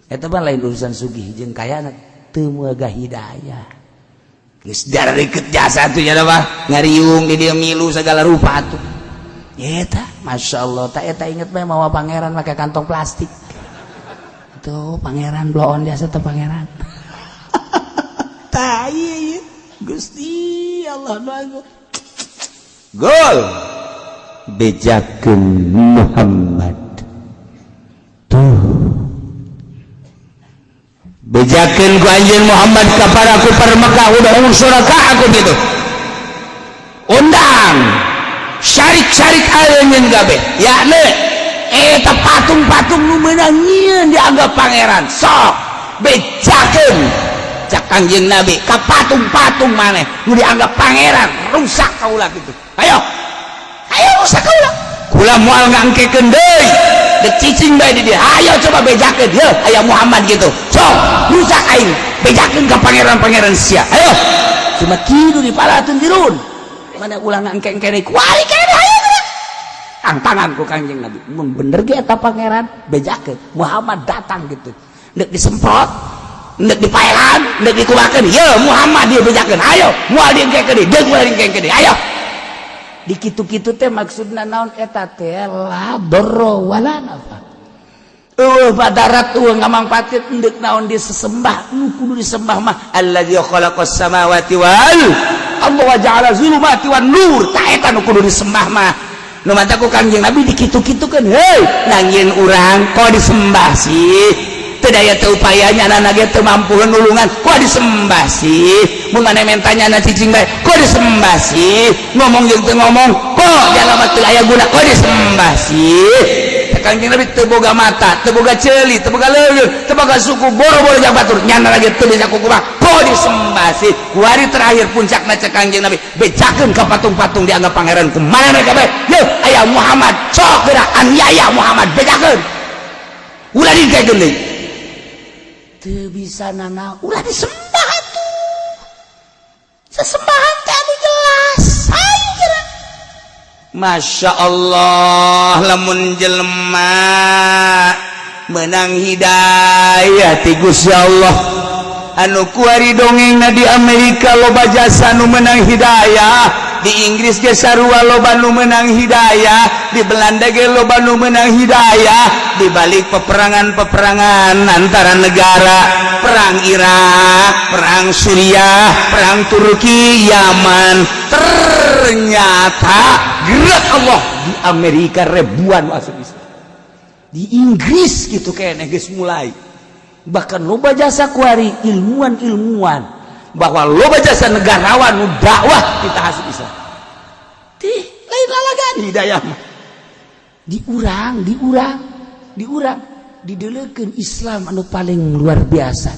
Eta mah lain urusan sugih jeung kaya, teu moga hidayah. Geus darah deket jasa tuh nya mah ngariung di dia milu segala rupa tuh. Eta, Masya Allah, tak eta inget bae mawa pangeran pakai kantong plastik. Tuh pangeran bloon biasa tuh pangeran. Tah iya, iya. Gusti Allah nu. Gol. Bejakeun Muhammad. Tuh. Bejakeun ku anjeun Muhammad ka para kufar Mekah, udah unsur ka aku gitu. Undang syarik-syarik ayeuna gabe yakni eta patung-patung nu meunang nyieun dianggap pangeran. Sok bejakeun cak Kangjeng Nabi ka patung-patung maneh nu dianggap pangeran, rusak kaula kitu. Ayo ayo rusak kaula, kula moal ngangkekeun deui, dek cicing bae di dieu. Ayo coba bejakeun, yeuh aya Muhammad gitu, sok rusak aing, bejakeun ka pangeran-pangeran sia. Ayo cuma kitu dipalatun dirun mana ulah ngangkeng-kene kuari kene. Ayo tantangan ku Kangjeng Nabi, mun bener ge eta pangeran, bejakeun Muhammad datang gitu, ndek disemprot, ndek dipaehan, ndek dikumakeun. Ye Muhammad dia bejakeun, ayo moal diengkekeun deui, deuk moal diengkekeun deui. Ayo di kitu-kitu teh maksudna naon eta teh? La darra wala nafa, eueuh badarat, eueuh ngamangpatit, endek naon disesembah. Nu kudu disembah mah allazi khalaqas samawati wal Allah wa ja'ala zulumati wan nur. Ta eta nu kudu disembah mah. Nu mata ku Kangjeng Nabi dikitu-kitukeun, heuy nangieun urang kok disembah sih? Teu daya teu upayanya, anak ge teu mampu nulungan, kok disembah sih? Mun maneh mentanya na cicing bae, kok disembah sih? Ngomong jeung teu ngomong kok jalma teu aya guna, kok disembah sih? Kangjeng Nabi teu boga mata, teu boga ceuli, teu boga leuleun, teu boga suku, boro-boro jang batur, nyana lagi teu bisa kukumaha, kok disembah sih? Kuari terakhir puncakna cek Kangjeng Nabi, bejakeun ka patung-patung dianggap pangeran kumaha mereka bae. Yeuh aya Muhammad, sok geura aniaya Muhammad, bejakeun ulah dingkekeun deui, teu bisa nana, ulah disembah atuh. Sesembahan teh anu jelas, ayo geura. Masya Allah, lamun jelema menang hidayah ti Gusti Allah. Anu kuari dongengna di Amerika loba jasa nu menang hidayah, di Inggris ge sarua loba nu menang hidayah, di Belanda ge loba nu menang hidayah. Di balik peperangan-peperangan antara negara, perang Irak, perang Suriah, perang Turki, Yaman, ternyata gerak Allah di Amerika ribuan masuk Islam, di Inggris gitu kayaknya geus mulai. Bahkan loba jasa kuari ilmuwan-ilmuwan, bahwa loba jasa negarawan nu dakwah kita hasib Islam. Tih lain lalagan hidayah mah diurang diurang diurang didelekeun Islam anu paling luar biasa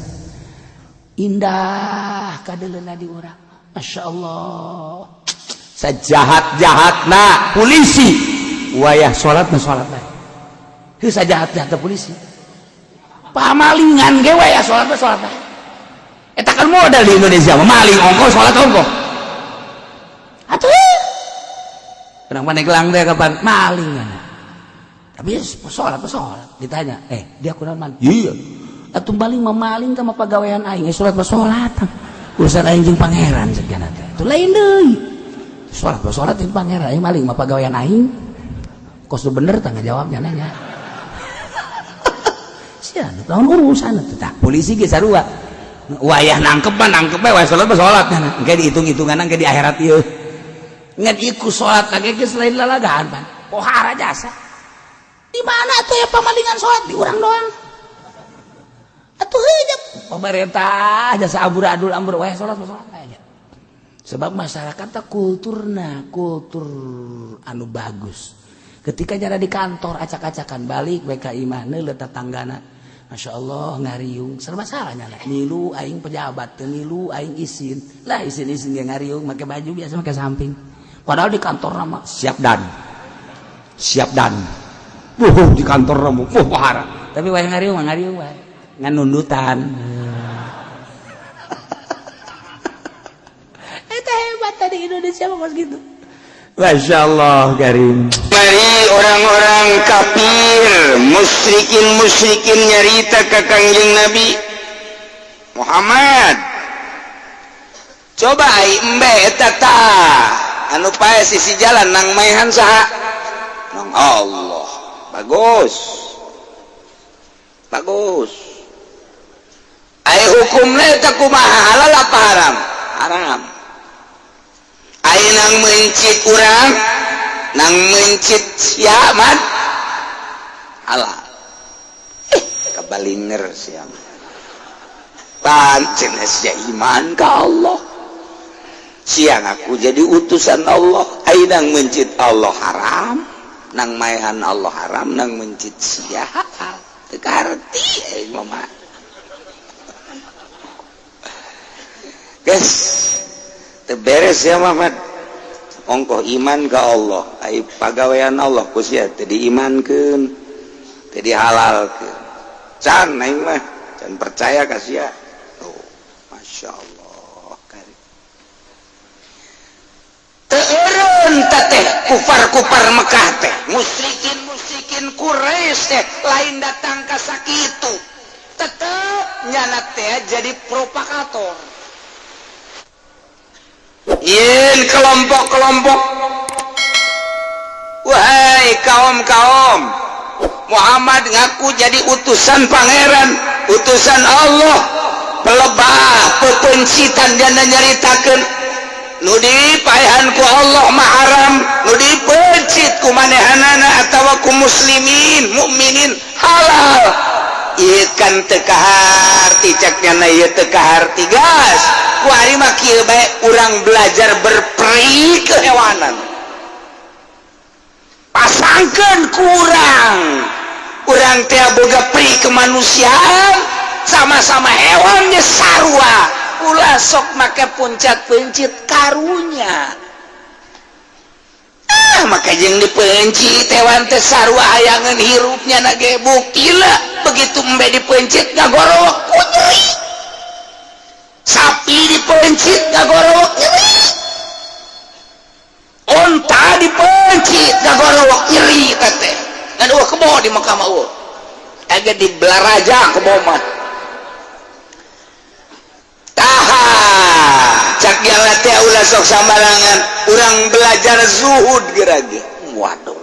indah kadeleuna di urang. Masya Allah, sajahat-jahatna polisi wayah salat mah salat bae. Heuh, sajahat-jahatna polisi, pamalingan ge wayah salat mah salat bae. Eta kan modal di Indonesia mah, maling ongko salat ongko atuh. Kenapa Pandeglang teh kapan maling, tapi salat salat. Ditanya, eh dia kurang maling? Iya atuh, maling mah maling sama pagawean aing, salat mah salat, urusan aing jeung pangeran segala teh. Itu lain deui, salat mah salat jeung pangeran aing, maling mah pagawean aing. Kos bener tangga jawabnya nanya sia tahun urusan itu. Tah polisi ge sarua, wayah nangkep mah nangkep bae, wayah salat mah salat. Engke dihitung-hitungan engke di akhirat ieu. Ngan iku salat lagi geus lain lalagaan pan pohara jasa. Di mana tuh ya pamalingan salat? Di urang doang atuh. Heuh, pemerintah jasa amburadul ambur, wayah salat mah salat aja. Sebab masyarakat teh kulturna kultur anu bagus. Ketika nyara di kantor acak-acakan balik WK imah neuleuh tetanggana, Masya Allah, ngariung serba salah nyala nilu aing pejabat teu nilu aing isin lah, isin isin ge ngariung make baju biasa, make samping, padahal di kantor nama siap dan siap dan di kantor nama pohara, tapi wayah ngariung mah ngariung wae ngan nundutan. Eta hebat tadi Indonesia mah kos gitu. Masya Allah karim. Mari orang-orang kafir, musyrikin musyrikin nyarita ke Kangjeng Nabi Muhammad, coba ai embe eta tah anu pae sisi jalan nang maehan saha? Nang Allah. Bagus bagus. Ai hukumna eta kumaha, halal apa haram? Haram. Ai nang mencit urang, nang mencit sia man halal. Kabalinger sia pancen sia iman ka Allah. Siang aku jadi utusan Allah, aing mencit Allah haram, nang maehan Allah haram, nang mencit sia halal. Teu kaharti aing mah. Guys, teu beres ya Muhammad. Ongkoh iman ka Allah, ai pagawean Allah ku sia teu diimankeun, teu dihalalkeun. Can aing mah, can percaya ka sia. Oh, Masya Allah. Teureun teh kufar-kufar Mekah teh, musyrikin-musyrikin Quraisy teh lain datang ka sakitu. Tetep nyana teh jadi provokator. Yen kelompok-kelompok, wahai kaum-kaum, Muhammad ngaku jadi utusan pangeran, utusan Allah, pelebah pepencitan janda nyaritakeun nu dipaehan ku Allah mah haram, nu dipencit ku manehanana atawa ku muslimin mukminin halal. Ieu kan teu kaharti, cek nyana ieu teu kaharti gas. Ku ari mah kieu bae, urang belajar berperi kehewanan. Pasangkeun kurang. Urang teh boga peri kemanusiaan, sama-sama hewan ge sarua. Ulah sok make puncat pencit karunya. Ah, maka jeung dipencit hewan teh sarua hayangeun hirupnya na ge buktina begitu embe dipencit ngagorowok ku nyeri. Sapi dipencit ngagorowok nyeri. Onta dipencit ngagorowok nyeri teh. Ngan eueuh kebo di Mekah mah eueuh. Aga di Belaraja kebo mah. Taha cak jalan teh ulah sok sambarangan, urang belajar zuhud gerage. Waduh,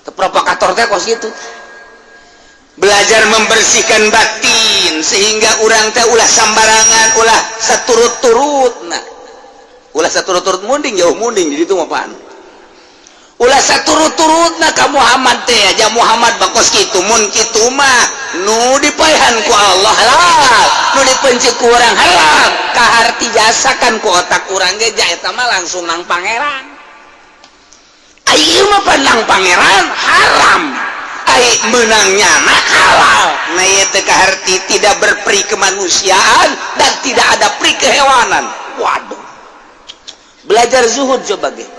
teu provokator teh kos gitu. Belajar membersihkan batin sehingga urang teh ulah sambarangan, ulah saturut-turut. Nah, ulah saturut-turut munding jauh munding jadi itu mah pan. Ulah saturut-turut nah ka Muhammad teh aja. Muhammad bakos kitu, mun kitu mah nu dipaehan ku Allah halal, nu dipencit ku urang halal. Kaharti jasa kan ku otak urang ge ja eta mah langsung nang pangeran. Ai ieu mah pan nang pangeran haram, ai meunang nyana halal. Nah, ieu teh kaharti tidak berperi kemanusiaan dan tidak ada peri kehewanan. Waduh, belajar zuhud coba ge.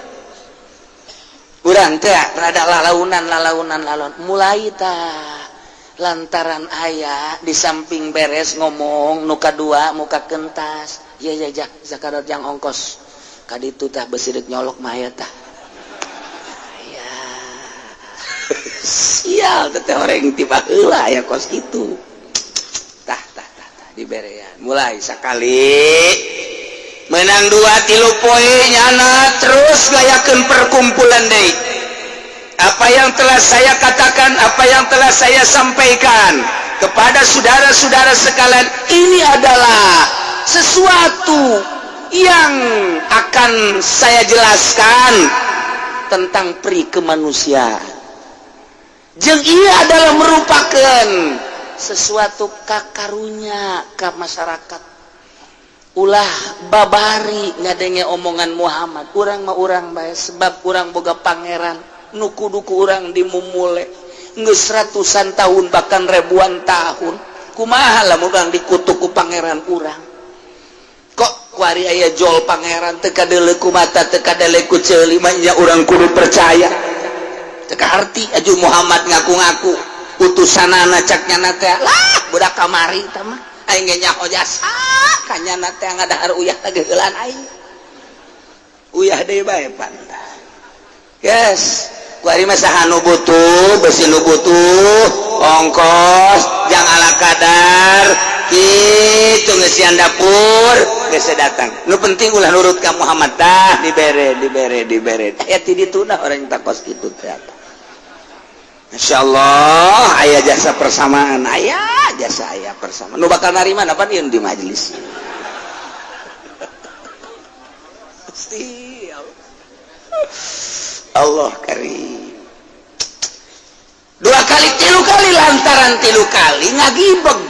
Urang teh rada lalaunan lalaunan lalaunan mulai tah lantaran aya di samping beres ngomong nu kadua muka kentas ya ya ya zakador jang ongkos kaditu tah besi deuk nyolok mah aya tah aya sial teh orang tiba heula aya kos kitu tah tah tah tah diberean mulai sakali menang dua tilu poe nyana terus ngayakeun perkumpulan deui. Apa yang telah saya katakan, apa yang telah saya sampaikan kepada saudara-saudara sekalian, ini adalah sesuatu yang akan saya jelaskan tentang peri kemanusiaan. Jeung ieu adalah merupakan sesuatu kakarunya ke masyarakat. Ulah babari ngadenge omongan Muhammad, urang mah urang bae, sebab urang boga pangeran nu kudu ku urang dimumule geus ratusan tahun bahkan ribuan tahun. Kumaha lamun urang dikutuk ku pangeran urang? Kok kuari aya jol pangeran teu kadeuleu ku mata, teu kadeuleu ku ceuli mah nya urang kudu percaya. Teu kaharti aju Muhammad ngaku-ngaku utusanana, cak nyana teh lah budak kamari tah mah aing ge nyaho jasa kanyana teh ngadahar uyah teh geulan aing uyah deui bae pan. Yes, kuari mah saha nu butuh besi, nu butuh ongkos jang ala kadar kitu ngeusian dapur geus datang, nu penting ulah nurut ka Muhammad tah dibere dibere dibere. Aya ti dituna orang takos kitu teh. Masya Allah, aya jasa persamaan, aya jasa, aya persamaan nu bakal narima apa di majelis. Pasti Allah karim. Dua kali tilu kali lantaran tilu kali ngagibeg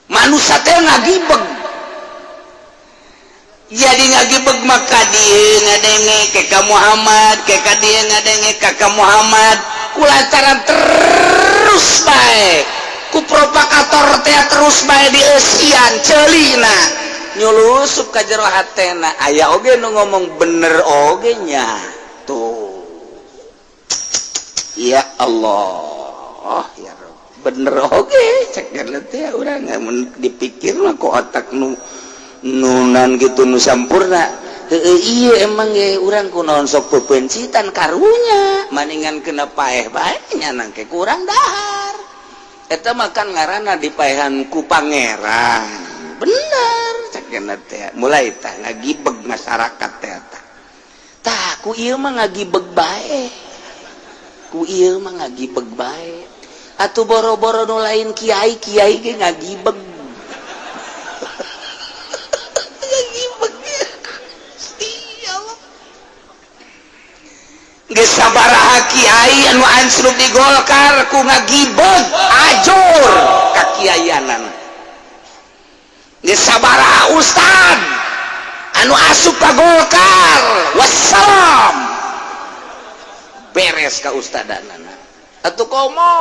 manusia teh ngagibeg. Jadi ngagibeg maka dia ngadenge ke ka Muhammad, ke ka dia ngadenge ka ka Muhammad, kulantaran terus bae ku propagator teh terus bae dieusian, ceulina nyulusup ka jero hatena. Aya oge nu ngomong bener oge nya tuh. Ya Allah ya Rob, bener oge cek teh. Urang mun dipikir mah ku otak nu nunan gitu, nu sampurna. Heueuh, iya emang ge urang kunaon sok pepencitan karunya, maningan kena paeh bae nya nangke kurang dahar. Eta makan ngaranna dipaehan ku pangeran, bener cek teh. Mulai tah ngagibeg masyarakat teh. Tah, ku ieu mah ngagibeg bae, ku ieu mah ngagibeg bae atuh. Boro-boro nu lain kiai, kiai ge ngagibeg, ngagibeg. Ya Allah, geus sabaraha kiai anu ansrup di Golkar ku ngagibeg ajur kakiaianan. Geus sabaraha ustad anu asup ka Golkar, wassalam, beres ka ustadanana. Atuh komo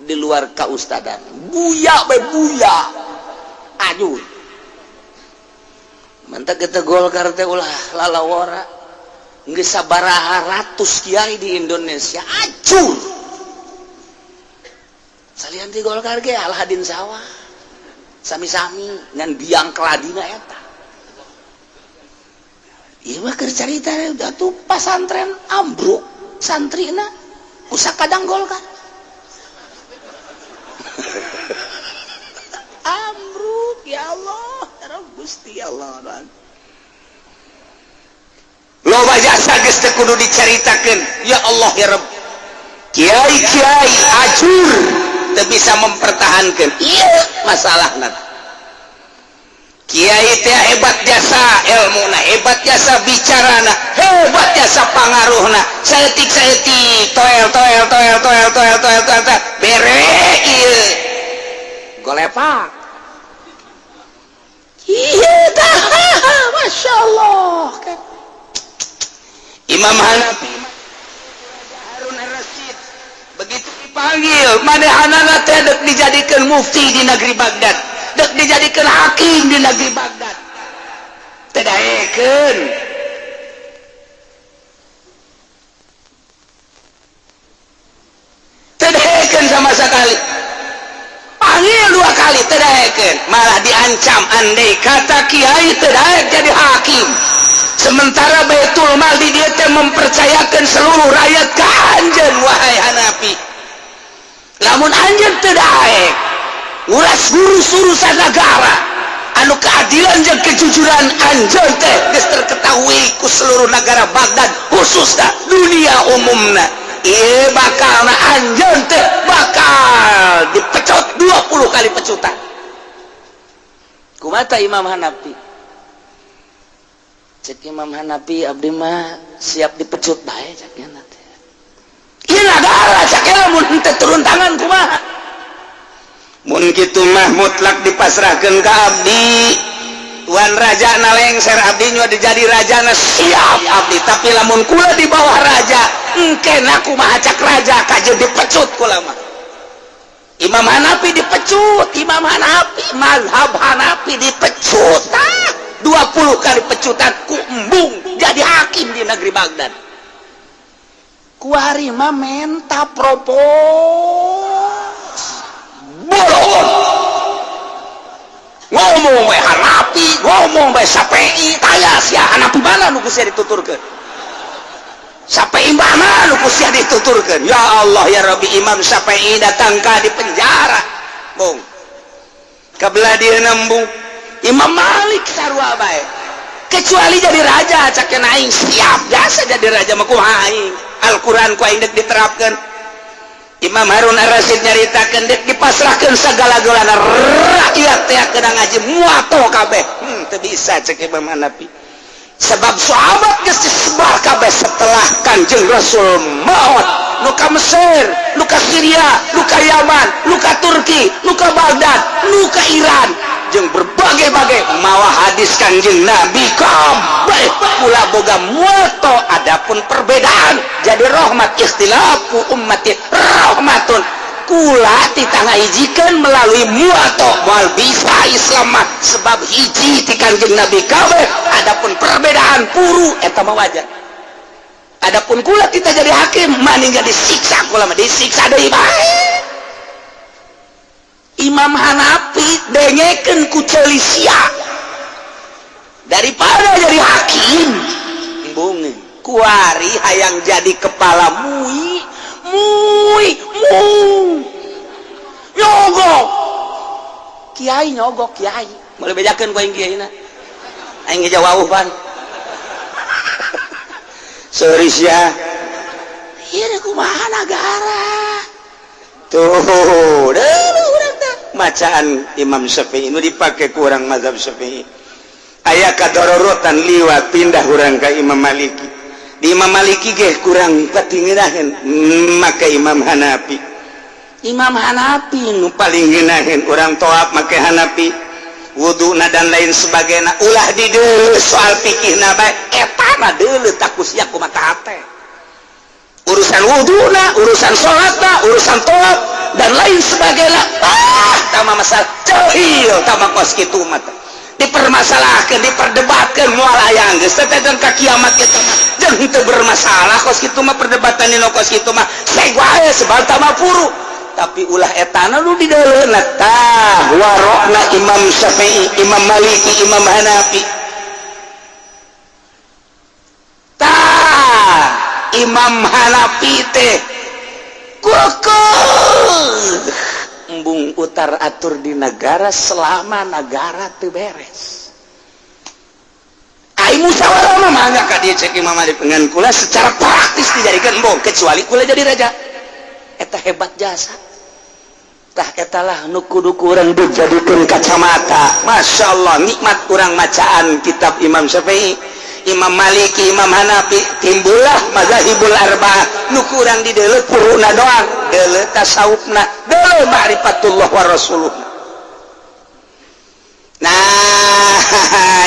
di luar kaustadan, buya be buya ajur. Mantap kita Golkar teh ulah lalawora. Geus sabaraha ratus kiai di Indonesia acur salian di Golkar ge alhadin sawah sami-sami ngan biang keladina eta. Ieu mah keur carita udah tuh, pasantren ambruk santrina usak kadang Golkar ambruk. Ya Allah ya Rabb, Gusti Allah. Loba jasa geus teu kudu dicaritakeun. Ya Allah ya Rabb, kiai-kiai ajur teu bisa mempertahankan. Iya, masalahna kiai teh hebat jasa ilmuna, hebat jasa bicarana, hebat jasa pangaruhna, saeutik saeutik toel toel toel toel toel toel toel toel, bere ieu golepak. Iya tah, masya Allah kan. Imam Hanafi, Harun Ar-Rasyid begitu dipanggil manehanana teh dek dijadikan mufti di negeri Baghdad, dek dijadikan hakim di negeri Baghdad, teu daekeun, teu daekeun sama sekali. Panggil dua kali teu daekeun, malah diancam andai kata kiai teu daek jadi hakim, sementara Baitul Mal di dia teh mempercayakan seluruh rakyat ke anjeun, wahai Hanafi, lamun anjeun teu daek nguras ngurus urusan negara anu keadilan jeung kejujuran anjeun teh geus terketahui ku seluruh negara Baghdad, khususnya dunia umumna, ieu bakalna anjeun teh bakal dipecut 20 kali pecutan. Kumata Imam Hanafi? Cek Imam Hanafi, abdi mah siap dipecut bae cek nya teh. Ieu nagara cek lamun henteu turun tangan kumaha? Mun kitu mah mutlak dipasrahkeun ka abdi. Tuan raja na lengser, abdi nya dijadi rajana siap abdi, tapi lamun kula di bawah raja engke kumaha cak raja, kajeun dipecut kula mah. Imam Hanafi dipecut, Imam Hanafi, mazhab Hanafi dipecut. Ah, 20 kali pecutan ku embung jadi hakim di negeri Baghdad. Kuari mah menta propos bolong, ngomong we Hanafi, ngomong we Syafi'i. Taya sia, Hanafi mana nu ku sia dituturkeun, Syafi'i mana nu ku sia dituturkeun? Ya Allah ya Rabbi, Imam Syafi'i datang ka di penjara bung kabelah dia nembung. Imam Malik sarua bae, kecuali jadi raja cak aing siap biasa jadi raja mah kumaha aing, Al-Quran ku aing dek diterapkan. Imam Harun Ar-Rasyid nyaritakeun dek dipasrahkeun segala-galana rakyat teh kena ngaji muato kabeh, teu bisa cek Imam Hanafi, sebab sahabat geus disebar kabeh setelah Kanjeng Rasul maut, nu ka Mesir, nu ka Syria, nu ka Yaman, nu ka Turki, nu ka Baghdad, nu ka Iran, jeung berbagai-bagai mawa hadis. Hadis Kanjeng Nabi kabeh kula boga muwatta. Adapun perbedaan jadi rahmat, ikhtilafu ummati rahmatun. Kula titah ngahijikeun melalui muwatta, moal bisa Islam mah sebab hiji ti Kanjeng Nabi kabeh. Adapun perbedaan puru, eta mah wajar. Adapun kula kita jadi hakim maning disiksa, kula mah disiksa deui bae. Imam Hanafi dengekeun ku ceuli sia, daripada jadi hakim embung, kuari hayang jadi kepala MUI. MUI mu nyogok kiai, nyogok kiai, mulai bejakeun ku aing kiai na, aing ge jawab pan seuris ya. Ieu kumaha nagara tuh dulu urang teh macaan Imam Syafi'i nu dipake kurang mazhab Syafi'i aya kadororotan, liwat pindah urang ka Imam Maliki. Di Imam Maliki ge kurang patingiraheun, make Imam Hanafi. Imam Hanafi nu paling ngeunaheun urang toap make Hanafi, wuduna dan lain sebagainya. Ulah di deuleu soal fikihna bae, eta mah deuleu takus ya kumaha hate urusan wuduna, urusan salatna, urusan toap dan lain sebagainya. Ah, tama masalah cehil, tama kos kitu mah dipermasalahkan, diperdebatkan, moal aya geus teh dan ka kiamat kita mah jeung henteu bermasalah kos kitu mah. Perdebatan dina kos kitu mah seg wae sebab tama puru, tapi ulah etana nu di deuleuna. Tah, warokna Imam Syafi'i, Imam Maliki, Imam Hanafi. Tah, Imam Hanafi teh kekeh embung utar atur di negara selama negara teu beres. Ai musyawarah mah mangga ka dieu, cek Imam Malik, dengan kula secara praktis dijadikan embung kecuali kula jadi raja. Eta hebat jasa. Tah, etalah nu kudu kurang dijadikeun kacamata. Masya Allah, nikmat kurang macaan kitab Imam Syafi'i, Imam Maliki, Imam Hanafi, timbullah mazahibul arba'ah. Nu kurang di deuleu puruna doang, deuleu tasawufna, deuleu ma'rifatullah wa rasuluh. Nah,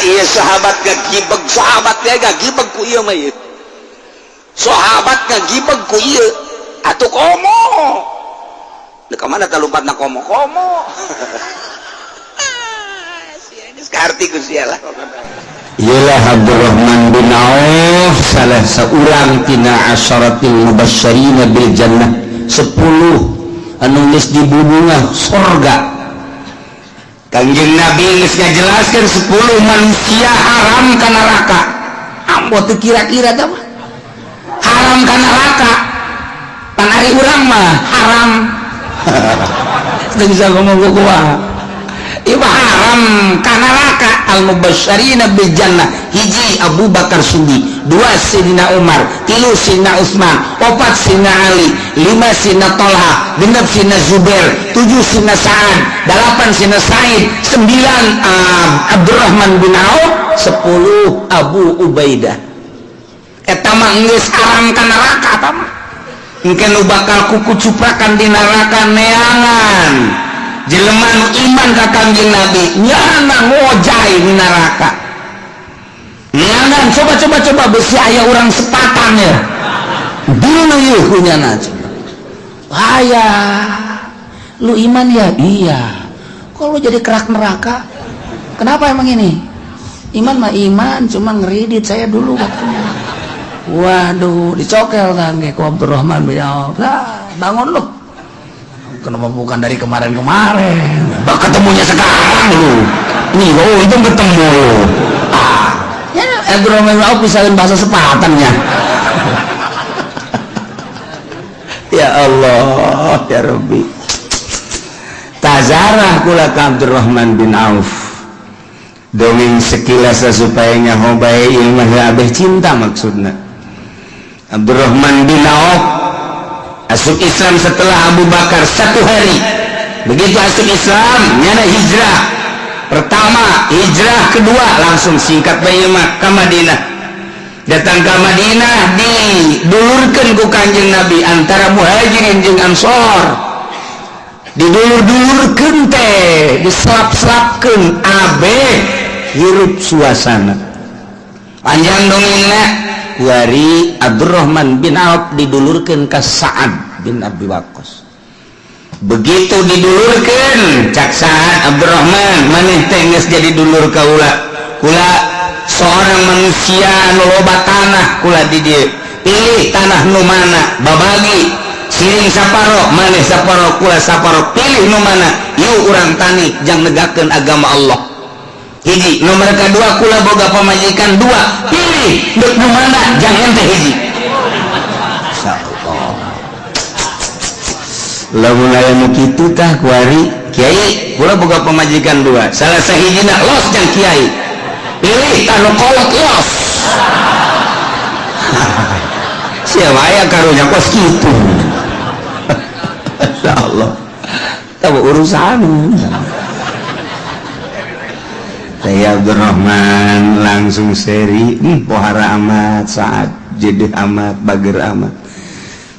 iya, sahabat gagibeg, sahabat dia gagibeg ku ieu mah. Ieu sahabat gagibeg ku ieu atuh. Komo di mana teh lumpatna komo komo geus kaarti ku sia lah. Ialah Abdurrahman bin Auf, salah seorang tina asyaratil mubasysyirina bil jannah, 10 anu geus dibubungah sorga. Kangjeng Nabi geus ngajelaskeun 10 manusia haram ka neraka. Ambo teu kira-kira teh mah haram ka neraka. Pan ari urang mah haram teu bisa ngomong ku kumaha. Ieu mah haram ka neraka. Al mubasysyirina bil jannah, hiji Abu Bakar Siddiq, dua Sidina Umar, tilu Sidina Utsman, opat Sidina Ali, lima Sidina Tolha, 6 Sidina Zubair, tujuh Sidina Sa'ad, delapan Sidina Said, sembilan Abdurrahman bin Auf, 10 Abu Ubaidah. Eta mah geus haram ka neraka. Eta mah engke nu bakal kuku cuprakan di neraka neangan jelema nu iman ka Kangjeng Nabi, nyana ngojay di neraka neangan. Coba coba coba, besi aya urang sepatan ya dulu yeuh kunyana. Aya lu iman ya? Iya. Kok lu jadi kerak neraka? Kenapa emang? Ini iman mah iman, cuma ngeridit saya dulu waktunya. Waduh, dicokel kan kayak ku Abdurrahman bin Auf. Lah, bangun lu, kenapa bukan dari kemarin-kemarin? Bah, ketemunya sekarang lu nih. Oh, itu ketemu lu. Ah ya, Abdurrahman bin Auf bisa bahasa sepatannya. Ya Allah ya Rabbi, tazarah kula ka Abdurrahman bin Auf, dongeng sekilas supaya nyaho bae ilmu abeh cinta. Maksudna, Abdurrahman bin Auf asup Islam setelah Abu Bakar satu hari. Begitu asup Islam, nyana hijrah pertama, hijrah kedua, langsung singkat bae mah ka Madinah. Datang ke Madinah, didulurkeun ku Kanjeng Nabi antara Muhajirin jeung Ansor. Didulur-dulurkeun teh, diselap-selapkeun, abe Hirup suasana panjang dongengna, kuari Abdurrahman bin Auf didulurkeun ka Sa'ad bin Abi Waqqas. Begitu didulurkeun, cak Sa'ad, "Abdurrahman, maneh teh geus jadi dulur kaula. Kula seorang manusia nu loba tanah. Kula di dieu, pilih tanah nu mana, babagi siring saparo, maneh saparo, kula saparo. Pilih nu mana, yuk urang tani jang negakeun agama Allah." Hiji. Nomor kedua, kula boga pamajikan dua, pilih dek nu mana jang ente. Hiji. Insyaallah lamun aya nu kitu tah kuari, "Kiai, kula boga pamajikan dua, salah sahijina los jang kiai, pilih tah nu kolot los." Siapa aya karunya kos kitu? Insyaallah tahu urusan. Saya Abdurrahman langsung seri, pohara amat saat jadi amat bager amat.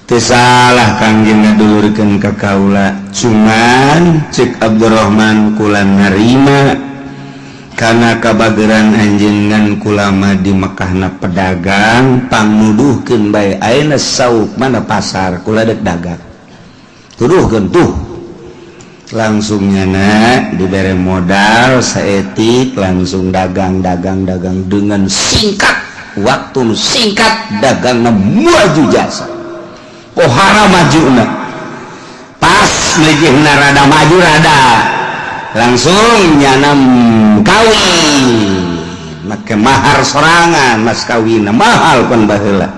Teu salah Kangjeng ngadulurkeun ka kaula, cuman cek Abdurrahman, kula narima karena kabageran anjeun, ngan kula mah di Mekahna pedagang. Pangnuduhkeun bae ayeuna sauk mana pasar kula dek dagang, tuduhkeun tuh." Langsung nyana dibere modal saetik, langsung dagang, dagang, dagang. Dengan singkat waktu singkat, dagang maju jasa, pohara maju. Pas mejihna rada maju, rada langsung nyana kawin, make mahar sorangan, mas kawin mahal pan baheula.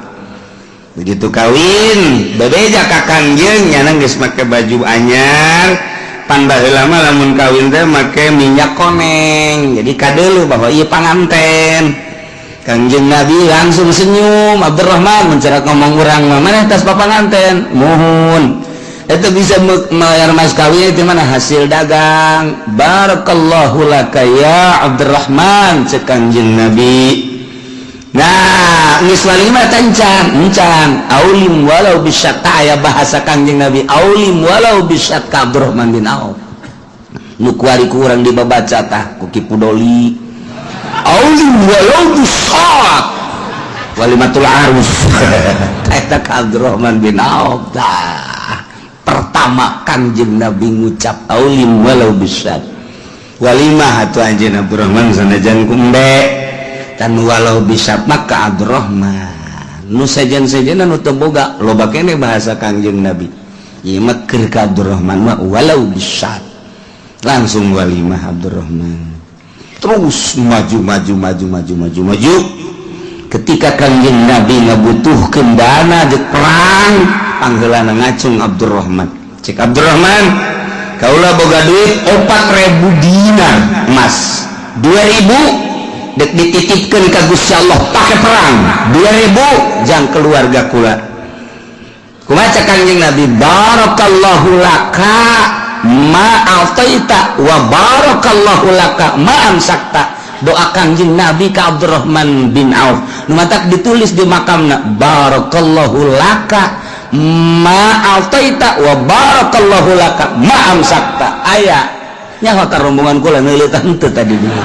Begitu kawin, bebeja ka Kangjeng, nyana geus make baju anyar. Pan baheula mah lamun kawin teh make minyak koneng, jadi kadeuleu bahwa ieu panganten. Kangjeng Nabi langsung senyum, "Abdurrahman," mencerak ngomong urang mah, "mana tas papanganten?" "Mohon itu bisa bayar mas kawin itu mana hasil dagang." "Barakallahu laka ya Abdurrahman," cek Kangjeng Nabi. Nah, geus walimah encan encan, "Aulim walau bisyat." Aya bahasa Kangjeng Nabi, "Aulim walau bisyat," ka Abdurrahman bin Auf. Nu kuari ku urang dibabaca tah ku Ki Pudoli, "Aulim walau bisyat," walimatul arus eta ka Abdurrahman bin Auf tah. Pertama Kangjeng Nabi ngucap "Aulim walau bisyat," walimah atuh anjeun Abdurrahman sanajan kumbe tan walau bisa. Maka Abdurrahman nu sejen-sejenan nu teu boga loba kene bahasa Kangjeng Nabi ieu mah keur ka Abdurrahman mah "walau bisyat." Langsung walimah, Abdurrahman terus maju, maju, maju, maju, maju, maju. Ketika Kangjeng Nabi ngabutuhkeun dana jeung perang, panggeulana ngacung Abdurrahman. Cek Abdurrahman, "Kaula boga duit 4000 dinar emas, 2000 dek dititipkeun ka Gusti Allah pake perang, 2000 jang keluarga kula." Kumaha cek Kangjeng Nabi? "Barakallahu laka ma a'taita wa barakallahu laka ma amsakta." Doa Kangjeng Nabi ka Abdurrahman bin Auf nu matak ditulis di makamna, "Barakallahu laka ma a'taita wa barakallahu laka ma amsakta." Aya nyaho ka rombongan kula neuleutan teu tadi dulu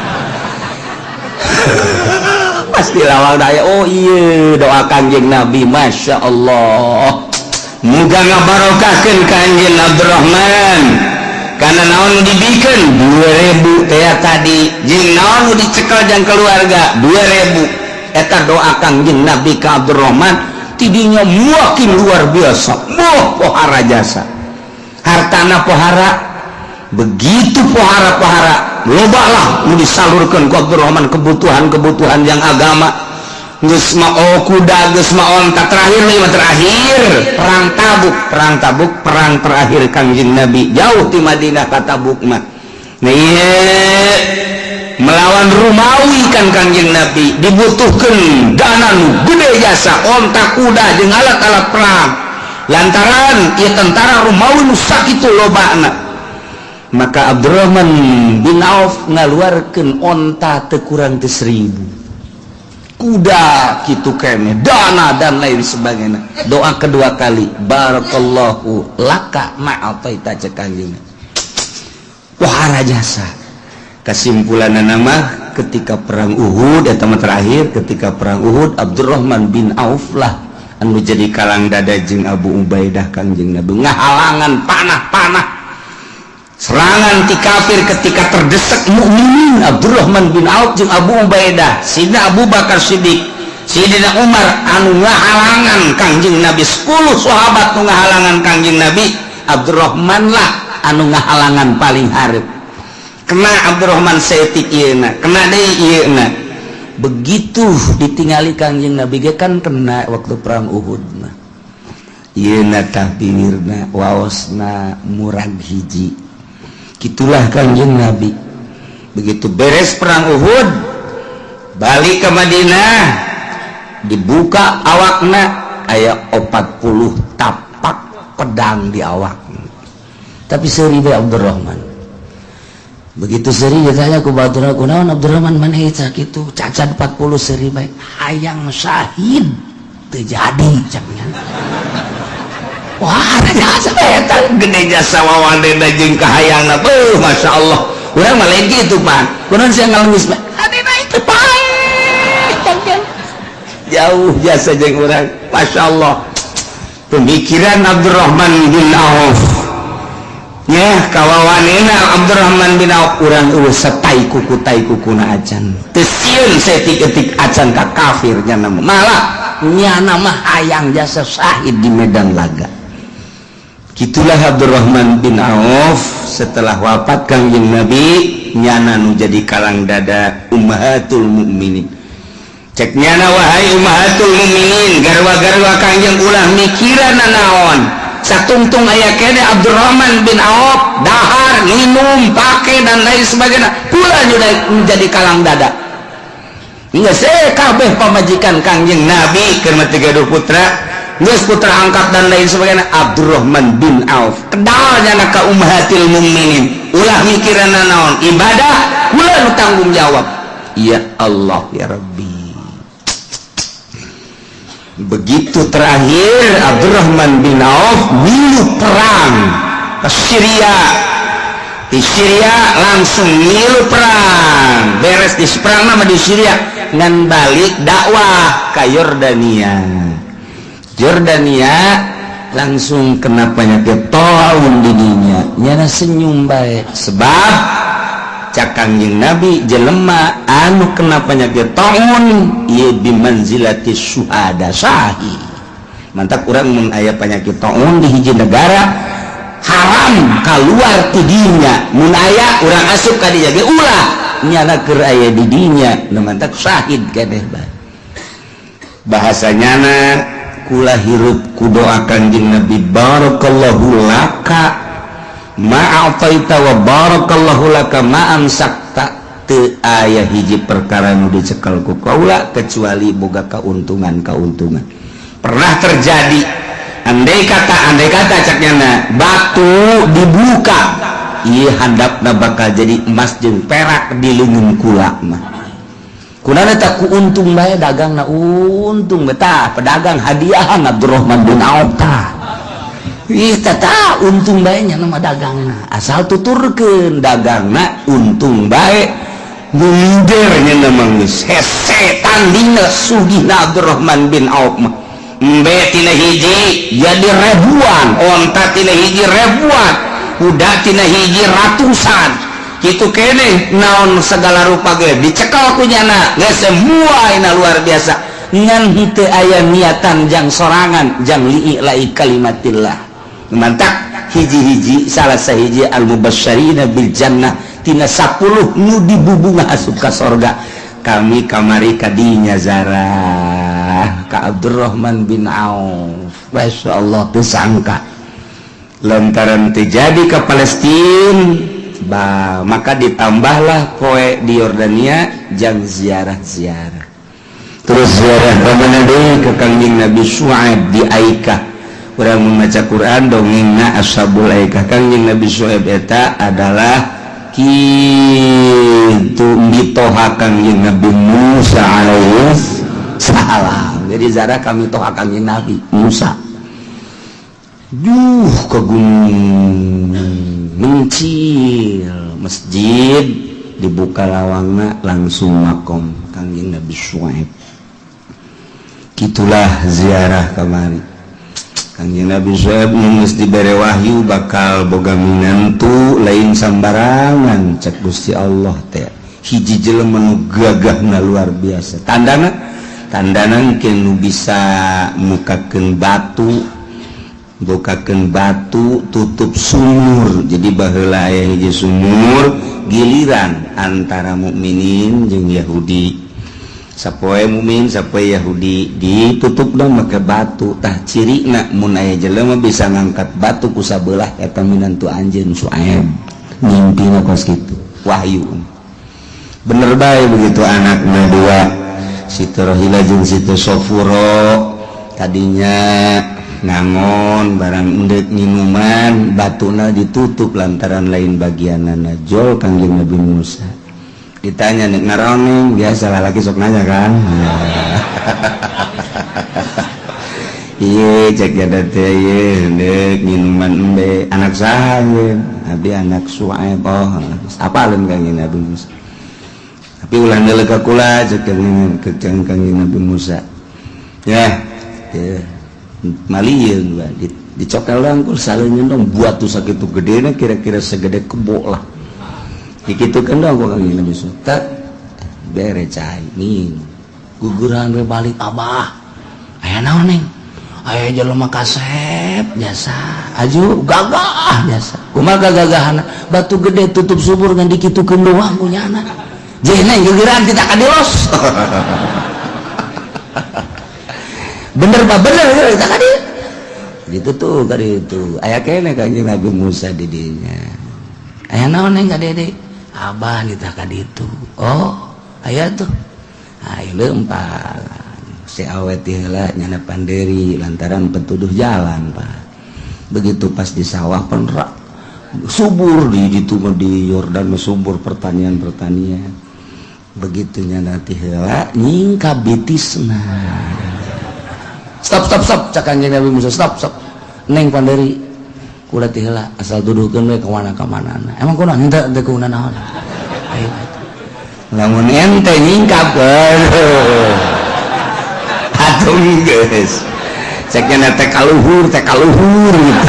pasti lawang daya. Oh iya, doa Kangjeng Nabi, Masya Allah, muga ngabarokahkeun ka anjeun Abdurrahman. Karena naon dibikin 2000 teh tadi jeung naon nu dicekel jang keluarga 2000. Eta doa Kangjeng Nabi ka Abdurrahman, tidinya makin luar biasa. Wah, pohara jasa, hartana pohara, begitu pohara-pohara, loba lah nu disalurkan ku Abdurrahman, kebutuhan-kebutuhan yang agama. Geus mah kuda, geus mah onta. Terakhir lima, terakhir perang Tabuk. Perang Tabuk, perang terakhir Kangjeng Nabi jauh di Madinah ka Tabuk mah. Nah, melawan Rumawi kan Kangjeng Nabi dibutuhkan dana nu gede jasa, onta, kuda jeung alat-alat perang, lantaran ieu tentara Rumawi nu sakitu lobana. Maka Abdurrahman bin Auf ngaluarkeun onta teu kurang teu 1000, kuda kitu kene, dana dan lain sebagainya. Doa kedua kali, "Barakallahu laka ma'ataita," cek Kangjeng. Wah, jasa. Kesimpulan nama Ketika perang Uhud eta mah terakhir, ketika perang Uhud Abdurrahman bin Auf lah anu jadi kalang dada jeung Abu Ubaidah. Kangjeng Nabi ngahalangan panah-panah serangan ti kafir. Ketika terdesak mukminin, Abdurrahman bin Auf jeung Abu Ubaidah, Sidina Abu Bakar Siddiq, Sidina Umar anu ngahalangan Kangjeng Nabi, 10 sahabat nu ngahalangan Kangjeng Nabi, Abdurrahman lah anu ngahalangan paling hareup. Kena Abdurrahman saeutik ieu, kena deui ieu. Begitu ditingali Kangjeng Nabi ge kan kena waktu perang Uhud mah ieu tah, bibirna waosna murag hiji. Gitulah Kangjeng Nabi. Begitu beres perang Uhud, balik ke Madinah, dibuka awakna, aya 40 tapak pedang di awak, tapi seuri bae Abdurrahman. Begitu seuri, ditanya ku batur, "Kunaon, Abdurrahman, maneh kitu cacat 40, seuri bae?" "Hayang syahid teu jadi," caknya. Wah, jasa eta gede, jasa wawadena jeung kahayangna. Beuh, Masya Allah, urang mah lain kitu, Pak. Kunaon sia ngalengis? Adina itu paeh. Jauh jasa jeung urang. Masya Allah, pemikiran Abdurrahman bin Auf ya, kawawanena Abdurrahman bin Auf. Urang eueuh setai kuku tai kukuna acan, teu sieun saeutik-eutik acan ka kafir. Nyana malah, nyana mah hayang jasa syahid di medan laga. Gitulah Abdurrahman bin Auf. Setelah wafat Kangjeng Nabi, nyana nu jadi kalang dada ummahatul mukminin. Cek nyana, "Wahai ummahatul mukminin, garwa-garwa Kangjeng ulah mikiran naon, satungtung aya kene Abdurrahman bin Auf, dahar, minum, pakai, dan lain sebagainya pula sudah menjadi kalang dada." Geus kabeh pamajikan Kangjeng Nabi keur mah tiga putra, geus putra angkat dan lain sebagainya, Abdurrahman bin Auf kedalnya ka ummahatil mukminin, ulah mikiran naon, ibadah ulah nu tanggung jawab. Ya Allah, ya Rabbi. Begitu terakhir Abdurrahman bin Auf milu perang ke Syria, di Syria langsung milu perang, beres di perang nama di Syria ngan balik dakwah ke Yordania. Yordania langsung kena penyakit taun didinya. Nyana senyum baik, sebab cak Kangjeng Nabi, jelema anu kena penyakit taun ieu bimanzilati syuhada, syahid. Mantap, urang mun aya penyakit taun di hiji negara, haram keluar tidinya. Mun aya urang asup ka dinya ge ulah, nyana keur aya di dinya nu mantak syahid keneh bae. Bahasa nyana, "Kula hirup ku doa Kanjeng Nabi, barakallahu laka ma'ataita wa barakallahu laka ma amsakta. Teu aya hiji perkara nu dicekel ku kaula kecuali boga keuntungan-keuntungan." Pernah terjadi, andai kata cak nyana, batu dibuka ieu handapna bakal jadi emas jeung perak di leungeun kula mah. Kunana tak ku untung bae dagangna, untung betah pedagang hadiahan Abdurrahman bin Auf tah. Ih, tata untung bae nya nama dagangna, asal tuturkeun dagangna untung bae, mundernya nama geus hese tandingna sugihna Abdurrahman bin Auf mah. Embe tina hiji jadi ribuan, onta tina hiji ribuan, kuda tina hiji ratusan, kitu kene naon segala rupa ge dicekal ku nyana geus semua ina luar biasa. Ngan henteu aya niatan jang sorangan, jang li'i'lai kalimatillah. Mantak hiji-hiji salah sahiji al mubasysyirina bil jannah, tina 10 nu dibubunga asup ka sorga. Kami kamari kadinya zarah ka Abdurrahman bin Auf. Masya Allah, teu sangka lantaran terjadi ke Palestina ba, maka ditambahlah poe di Yordania jang ziarah-ziarah. Terus ziarah ke mana deui? Ke Kangjeng Nabi Syuaib di Aikah. Urang membaca Quran, dongengna Ashabul Aikah. Kangjeng Nabi Syuaib eta adalah kitu mitoha Kangjeng Nabi Musa alaihi salam. Jadi ziarah kami toha Kangjeng Nabi Musa. Duh, ke gunung mencil masjid. Dibuka lawangna, langsung makom Kangjeng Nabi Syuaib. Gitulah ziarah kamari. Kangjeng Nabi Syuaib geus dibere wahyu bakal boga minantu lain sambarangan. Cek Gusti Allah teh, hiji jelema nu gagahna luar biasa. Tandana tandana nu bisa mukakeun batu, bukakeun batu tutup sumur. Jadi baheula aya hiji sumur giliran antara mukminin jeung Yahudi. Sapoe mukmin, sapoe Yahudi, ditutup dong make batu. Tah, cirina mun aya jelema bisa ngangkat batu ku sabelah, eta minantu anjeun Syuaib. Mimpina kos kitu, wahyu bener bae. Begitu anakna dua, Siti Rohila jeung Siti Sofuro, tadinya ngangon barang endek minuman, batuna ditutup lantaran lain bagianana. Jol Kangjeng Nabi Musa ditanya nek ngaroneng. Biasa lah, lagi sok nanya kan. Iya, cek jada teh, ieu endek minuman embe. Anak saha ieu? Abdi anak Suaib. Oh, apaleun Kangjeng Nabi Musa. Tapi ulah neuleuh ka kula, cek Kangjeng Nabi Musa. Ya, ya malieun di, dicokel dong saleunyeun dong buat tuh sakitu gedena, kira-kira segede kebo lah. Dikitukeun dong ku Kangjeng Nabi Musa. Tak bere cai minum, Guguran we balik. Abah, aya naon, Neng? Aya jelema kasep jasa aju gagah jasa. Kumaha gagahana? Batu gede tutup subur ngan dikitukeun doang ku nyana. Jeh, Neng, guguran tidak kadilos. Bener pak, bener kita kadi gitu tuh, kadi itu aya kene Kanjeng Nabi Musa di dinya. Aya naon, Neng, ka dede? Abah nitah ka ditu. Oh, aya tuh. Ayo lempar si awet heula nyana panderi lantaran petuduh jalan, Pak. Begitu pas di sawah penrak subur di ditu mah, di Yordan mah subur pertanian pertanian. Begitu nyana ti heula nyingkap bitisna. Stop, stop, stop, cak Kanjeng Nabi Musa. Stop, stop, Neng panderi, kula ti heula asal duduhkeun we ka mana ka manana. Emang kunaon? Henteu, teu kunaon naon. Ayo. Lamun ente nyingkap, atuh geus ceknya teh kaluhur, teh kaluhur gitu.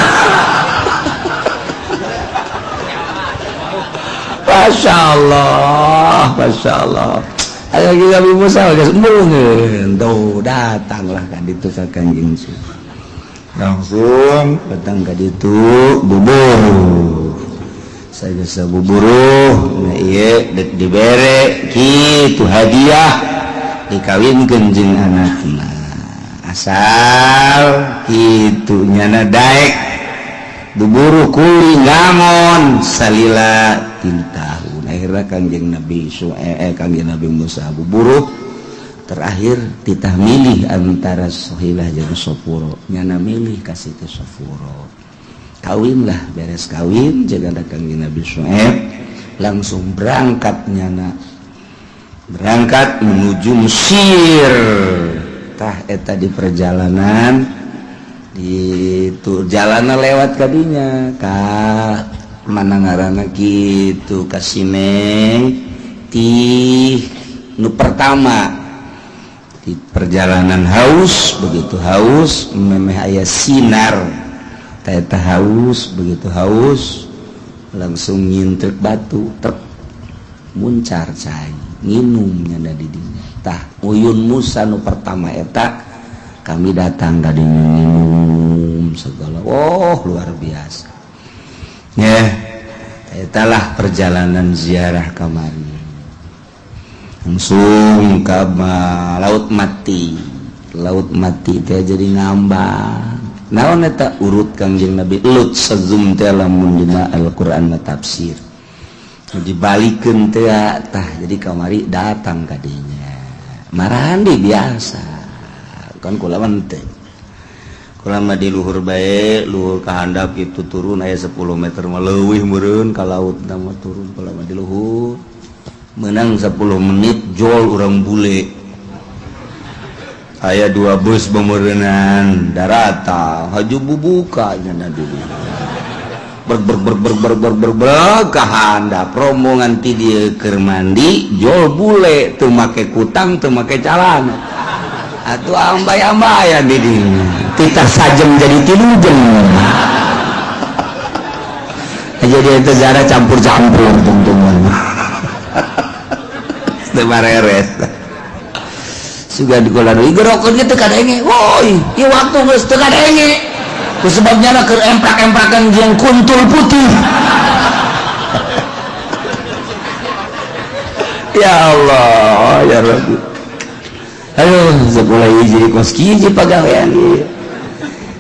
Masya Allah, Masya Allah. Ayo kita Nabi Musa geus embungeun tuh, datanglah ka ditu ka Kanjeng langsung datang ka ditu bubur. Saya geus buburuh. Nah, ieu dek dibere kitu hadiah, dikawinkeun jeung anakna asal kitu nyana daek buburuh kuli ngangon salila 3 tahun. Akhirnya Kangjeng Nabi Kangjeng Nabi Musa buburuh, terakhir titah milih antara Sohilah jeung Sofuro. Nyana milih kasih ke Sofuro, kawinlah. Beres kawin jaga Kangjeng Nabi Syuaib langsung berangkat. Nyana berangkat menuju Mesir. Tah, eta di perjalanan di itu jalanan lewat kadinya ka mana ngaranna gitu, ka Sineng ti nu pertama di perjalanan haus. Begitu haus, memeh aya sinar. Tah, eta haus. Begitu haus langsung nyintrek batu tek, muncar cai, nginum nyanda di dinya. Tah, uyun Musa nu pertama eta kami datang tadi minum segala. Oh, luar biasa ya. Italah perjalanan ziarah kamari. Langsung ke Laut Mati. Laut Mati teh jadi ngambang. Naon eta? Urut Kangjeng Nabi Lut sezum teh lamun dina Al-Qur'an tafsir dibalikeun teh. Tah, jadi kamari datang kadinya marandi biasa kan. Kula mah teh, kula mah di luhur bae, luhur ka handap itu turun aya 10 meter mah leuwih meureun ka laut mah turun. Kula mah di luhur menang 10 menit jol urang bule aya dua bus bemerenan darata haju bubuka nyana dulu. Ber ber ber ber ber ber ber ber ka handap rombongan ti dieu keur mandi jol bule teu make kutang, teu make calana, atuh ambay-ambayan di dinya titah sajem jadi 3 jam. Jadi itu ziarah campur-campur tungtungan teu bareres. Sugan dikola deui gerokeun ge teu kadenge. Woi, ieu waktu geus teu kadenge ku sebabnya keur emprak-emprakan jeung kuntul putih. Ya Allah, ya Rabbi. Aduh, sekolah hiji kos kieu pagawean ieu.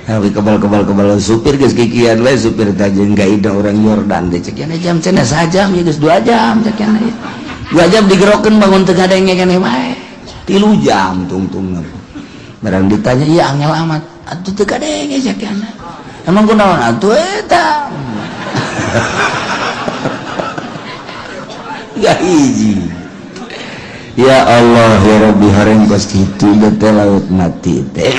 Tapi kebal-kebal kebal supir geus kikian we, supir teh jeung gaida orang Yordan teh, cek jam cenah sajam ya geus 2 jam, cek 2 jam digerokeun bangun teu kadenge keneh wae 3 jam tungtung. Barang ditanya, iya, angel amat atuh teu kadenge, cek. Emang kunaon atuh eta gak hiji. Ya Allah, ya Rabbi, hareng kos kitu teh laut mati teh.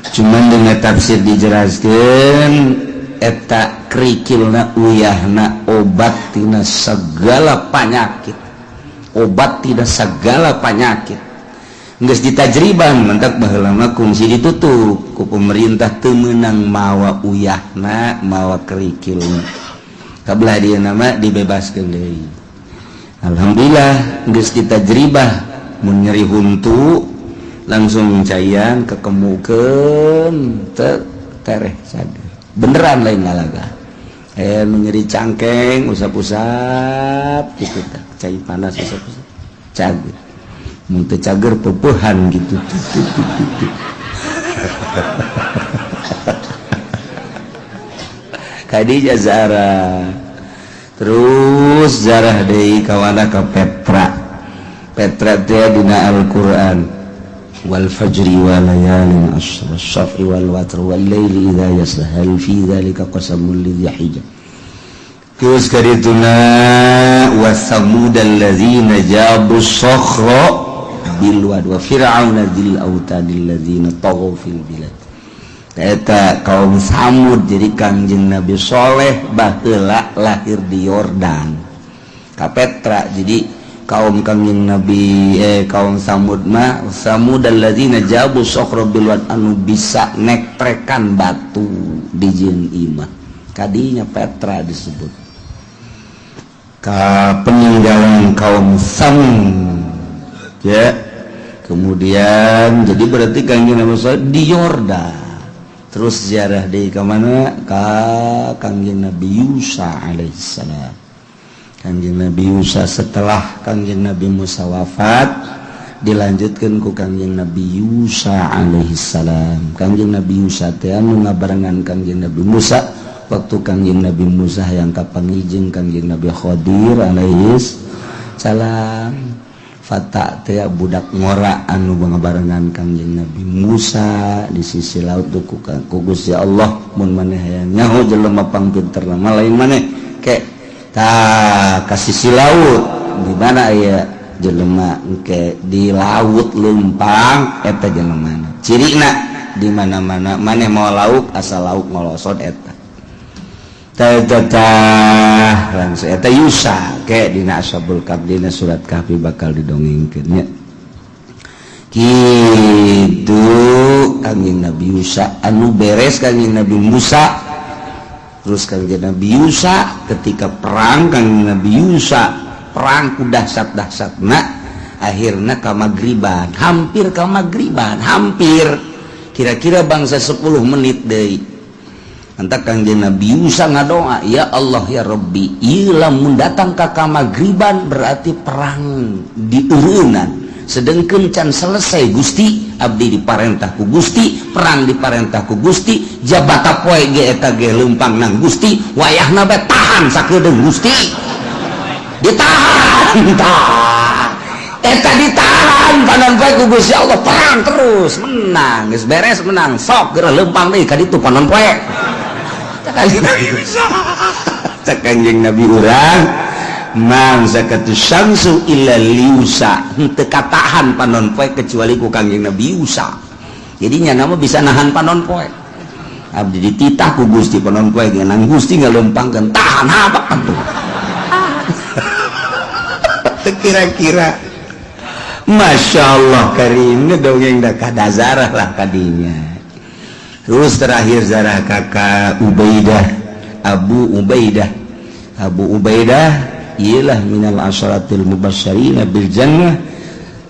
Cuman dengan tafsir dijelaskan eta kerikilna, uyahna obat tina segala penyakit, obat tidak segala penyakit. Geus ditajriban, mentak baheula mah kungsi ditutup ku pemerintah, teu meunang mawa uyahna, mawa kerikilna. Kabelah dia nama dibebaskeun deui. Alhamdulillah geus ditajribah, mun nyeri huntu langsung caian kekemukeun tereh sager beneran, lain ngalaga. Nu nyeri cangkeng usap-usap gitu tah, cai panas usap-usap cager. Mun teu cager peupehan gitu. Khadijah Zara terus zarah deui kawana ka Petra. Petra teh dina Al-Qur'an, wal fajri wa layalin ashr wasyaf'i wal watr wal laili idza yasr hal fi dzalika qasamul lidzi hijr. Terus karituna wa samudal ladzina jabu sakhra bil wad wa fir'auna dzil autadil ladzina taghaw fil bilad. Eta kaum Samud. Jadi Kangjeng Nabi Soleh baheula lahir di Yordan ka Petra. Jadi kaum Kangjeng Nabi, kaum Samud mah samud alladzina jabu sakhra bil wad, anu bisa nektrekan batu di jeung imah. Kadinya Petra disebut ka peninggalan kaum Samud ya. Kemudian jadi berarti Kangjeng Nabi Soleh di Yordan. Terus ziarah di ke mana? Ka Kangjeng Nabi Yusa alaihissalam. Kangjeng Nabi Yusa setelah Kangjeng Nabi Musa wafat dilanjutkan ku Kangjeng Nabi Yusa alaihissalam. Kangjeng Nabi Yusa teh anu ngabarengan Kangjeng Nabi Musa waktu Kangjeng Nabi Musa yang kapanggih jeung Kangjeng Nabi Khadir alaihis salam. Fata teh budak ngora anu ngabarengan Kangjeng Nabi Musa di sisi laut tuh ku Gusti Allah, mun maneh hayang nyaho jelema pangpinter mah lain maneh, ke tah ka sisi laut di mana aya jelema engke di laut lempang, eta jelema cirina di mana-mana maneh mau lauk asal lauk ngolosot eta tah langsung eta Yusa. Ke dina Ashabul Kahfi, dina surat Kahfi bakal didongengkeun nya kitu. Kangjeng Nabi Yusa anu beres Kangjeng Nabi Musa, terus Kangjeng Nabi Yusa ketika perang, Kangjeng Nabi Yusa perang ku dahsat-dahsatna, akhirna ka magriban, hampir ka magriban, hampir kira-kira bangsa 10 menit deui. Antak Kangjeng Nabi Yusa ngadoa, ya Allah, ya Rabbi, ieu lamun datang ka kamagriban berarti perang diureunan, sedengkeun can selesai. Gusti, abdi diparentah ku Gusti, perang diparentah ku Gusti, jabata poe ge eta ge leumpang nang Gusti, wayahna bae tahan sakedeung Gusti. Ditahan tah eta, ditahan panon poe ku Gusti Allah, perang terus menang, geus beres menang, sok geura leumpang deui ka ditu panon poe. Cek Kanjeng Nabi urang, man zakatu syamsu illa liusa, henteu katahan panon poe kecuali ku Kangjeng Nabi Yusa. Jadinya nama bisa nahan panon poe. Abdi dititah ku Gusti panon poe ngeunang Gusti ngalempangkeun tahan apa atuh. Teu kira-kira. Masya Allah karim, dongeng dah kada zarah lah kadinya. Terus terakhir zarah kakak Ubaidah, Abu Ubaidah. Abu Ubaidah ialah minal asyaratil mubasysyirina bil jannah,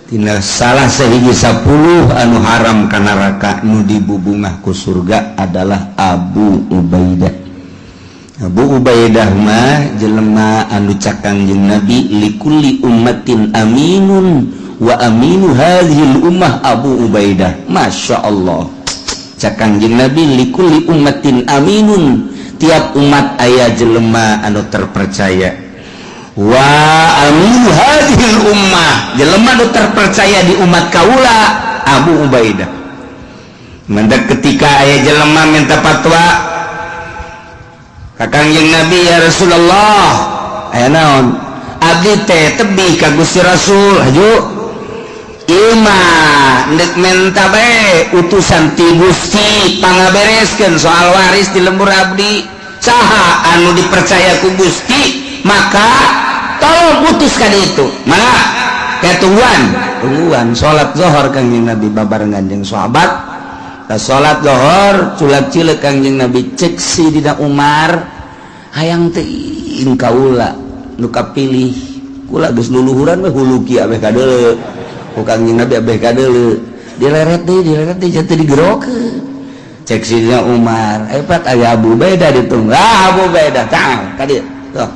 tina salah sahiji 10 anu haram ka neraka, nu dibubungah ku surga adalah Abu Ubaidah. Abu Ubaidah mah jelema anu cek Kangjeng Nabi, likulli ummatin aminun wa aminu hadhil ummah Abu Ubaidah. Masya Allah, cek Kangjeng Nabi, likulli ummatin aminun, tiap umat aya jelema anu terpercaya, wa aminu hadhil ummah, jelema anu terpercaya di umat kaula Abu Ubaidah. Mendak ketika aya jelema minta fatwa ka Kangjeng Nabi, "Ya Rasulullah, aya naon? Abdi teh tebih ka Gusti Rasul, haju ieu mah ndek menta bae utusan ti Gusti pangabereskeun soal waris di lembur abdi. Saha anu dipercaya ku Gusti, maka tolong putuskan itu." Mana kayak tungguan tungguan salat zuhur Kangjeng Nabi babarengan jeung sahabat. Salat lohor, culak cilek Kangjeng Nabi. Cek Sidina Umar, "Hayang teuing kaula nu kapilih, kula geus luluhuran we huluki abeh kadeuleu ku Kangjeng Nabi, abeh kadeuleu dileret deui, dileret deui, jatuh digerokeun." Cek Sidina Umar, "Hebat, aya Abu Ubaidah ditunggu." Ah, Abu Ubaidah tah ka dieu tuh,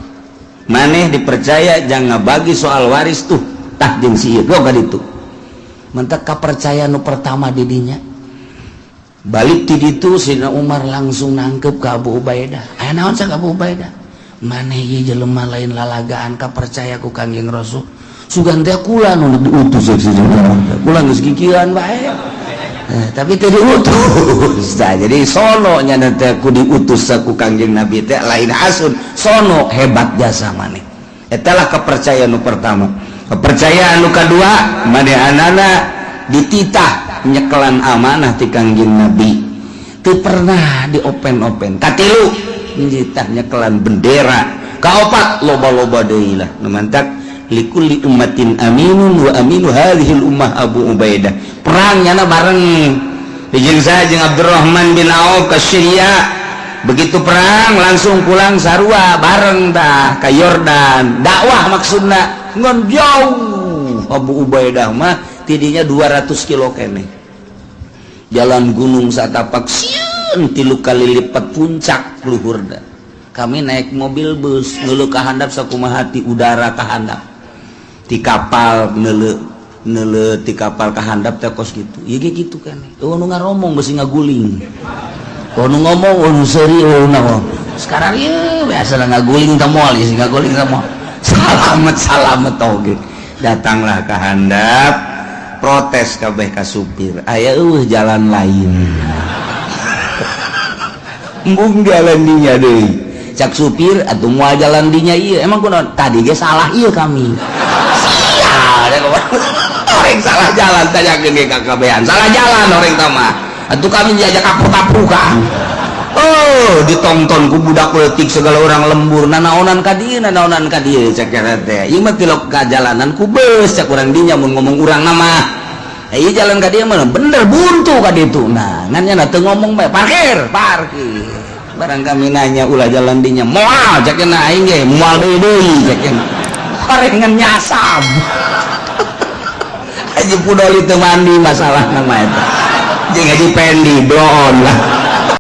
maneh dipercaya jangan bagi soal waris tuh, tah jeung si ieu ka ditu. Mentak kapercayaan nu pertama didinya. Balik ti ditu, Sidina Umar langsung nangkep ke Abu Ubaidah. "Aya naon?" cek Abu Ubaidah. "Maneh ieu jelema lain lalagaan, kapercaya ku Kangjeng Rasul. Sugan teh kula nu diutus." Cek Sidina Umar, "Kula geus kikieuan bae, tapi teu diutus." Nah, jadi sono nya teh ku diutus ku Kangjeng Nabi teh lain asun sono, hebat jasa maneh. Eta lah kepercayaan nu pertama. Kepercayaan nu kadua, manehanana dititah nyekelan amanah ti Kangjeng Nabi, teu pernah di open-open. Katilu, dititah nyekelan bendera. Kaopat, loba-loba deui lah. Nu mantak likulli ummatin aminun wa aminu hadhil ummah Abu Ubaidah. Perang nyana bareng jeung saya jeung Abdurrahman bin Auf ke Syria. Begitu perang langsung pulang sarua bareng tah ka Yordan dakwah. Maksudna ngan jauh Abu Ubaidah mah, tidinya 200 kilo kene jalan gunung satapak, sieun 3 kali lipat puncak luhurna. Kami naik mobil bus, ngeuleuh ka handap sakumaha ti udara ka handap, ti kapal ngeuleuh ngeuleuh ti kapal ka handap teh kos gitu. Ieu ge kitu kene, eueuh nu ngaromong besi ngaguling, oh nu ngomong, oh nu seuri, oh naon. Sekarang ieu biasa ngaguling teh, moal sih ngaguling teh moal. Salamet salamet oge. Datanglah ke handap, protes kabeh ka supir, "Aya eueuh jalan lain? Embung jalan dinya deui." Cak supir, "Atuh moal jalan dinya ieu." "Emang kunaon? Tadi ge salah ieu kami." Sial, orang salah jalan, tanyakeun ge ka kabehan, salah jalan orang mah. Atuh kami diajak kapur-kapukan. Oh, ditonton ku budak leutik segala orang lembur, "Nanaonan ka dieu, nanaonan ka dieu?" cek teh. "Ieu mah tilok ka jalanan ku beus," cek urang dinya. Mun ngomong urang nama, "Ieu jalan ka dieu mah bener, buntu ka ditu." Nah, ngan nya teu ngomong bae, parkir parkir. Barang kami nanya, "Ulah jalan dinya?" "Moal," cek na, "aing ge moal deui deui," cek. Horengan nyasab. Haji Pudoli teu mandi masalah nama eta jeung Haji Pendi bloon lah.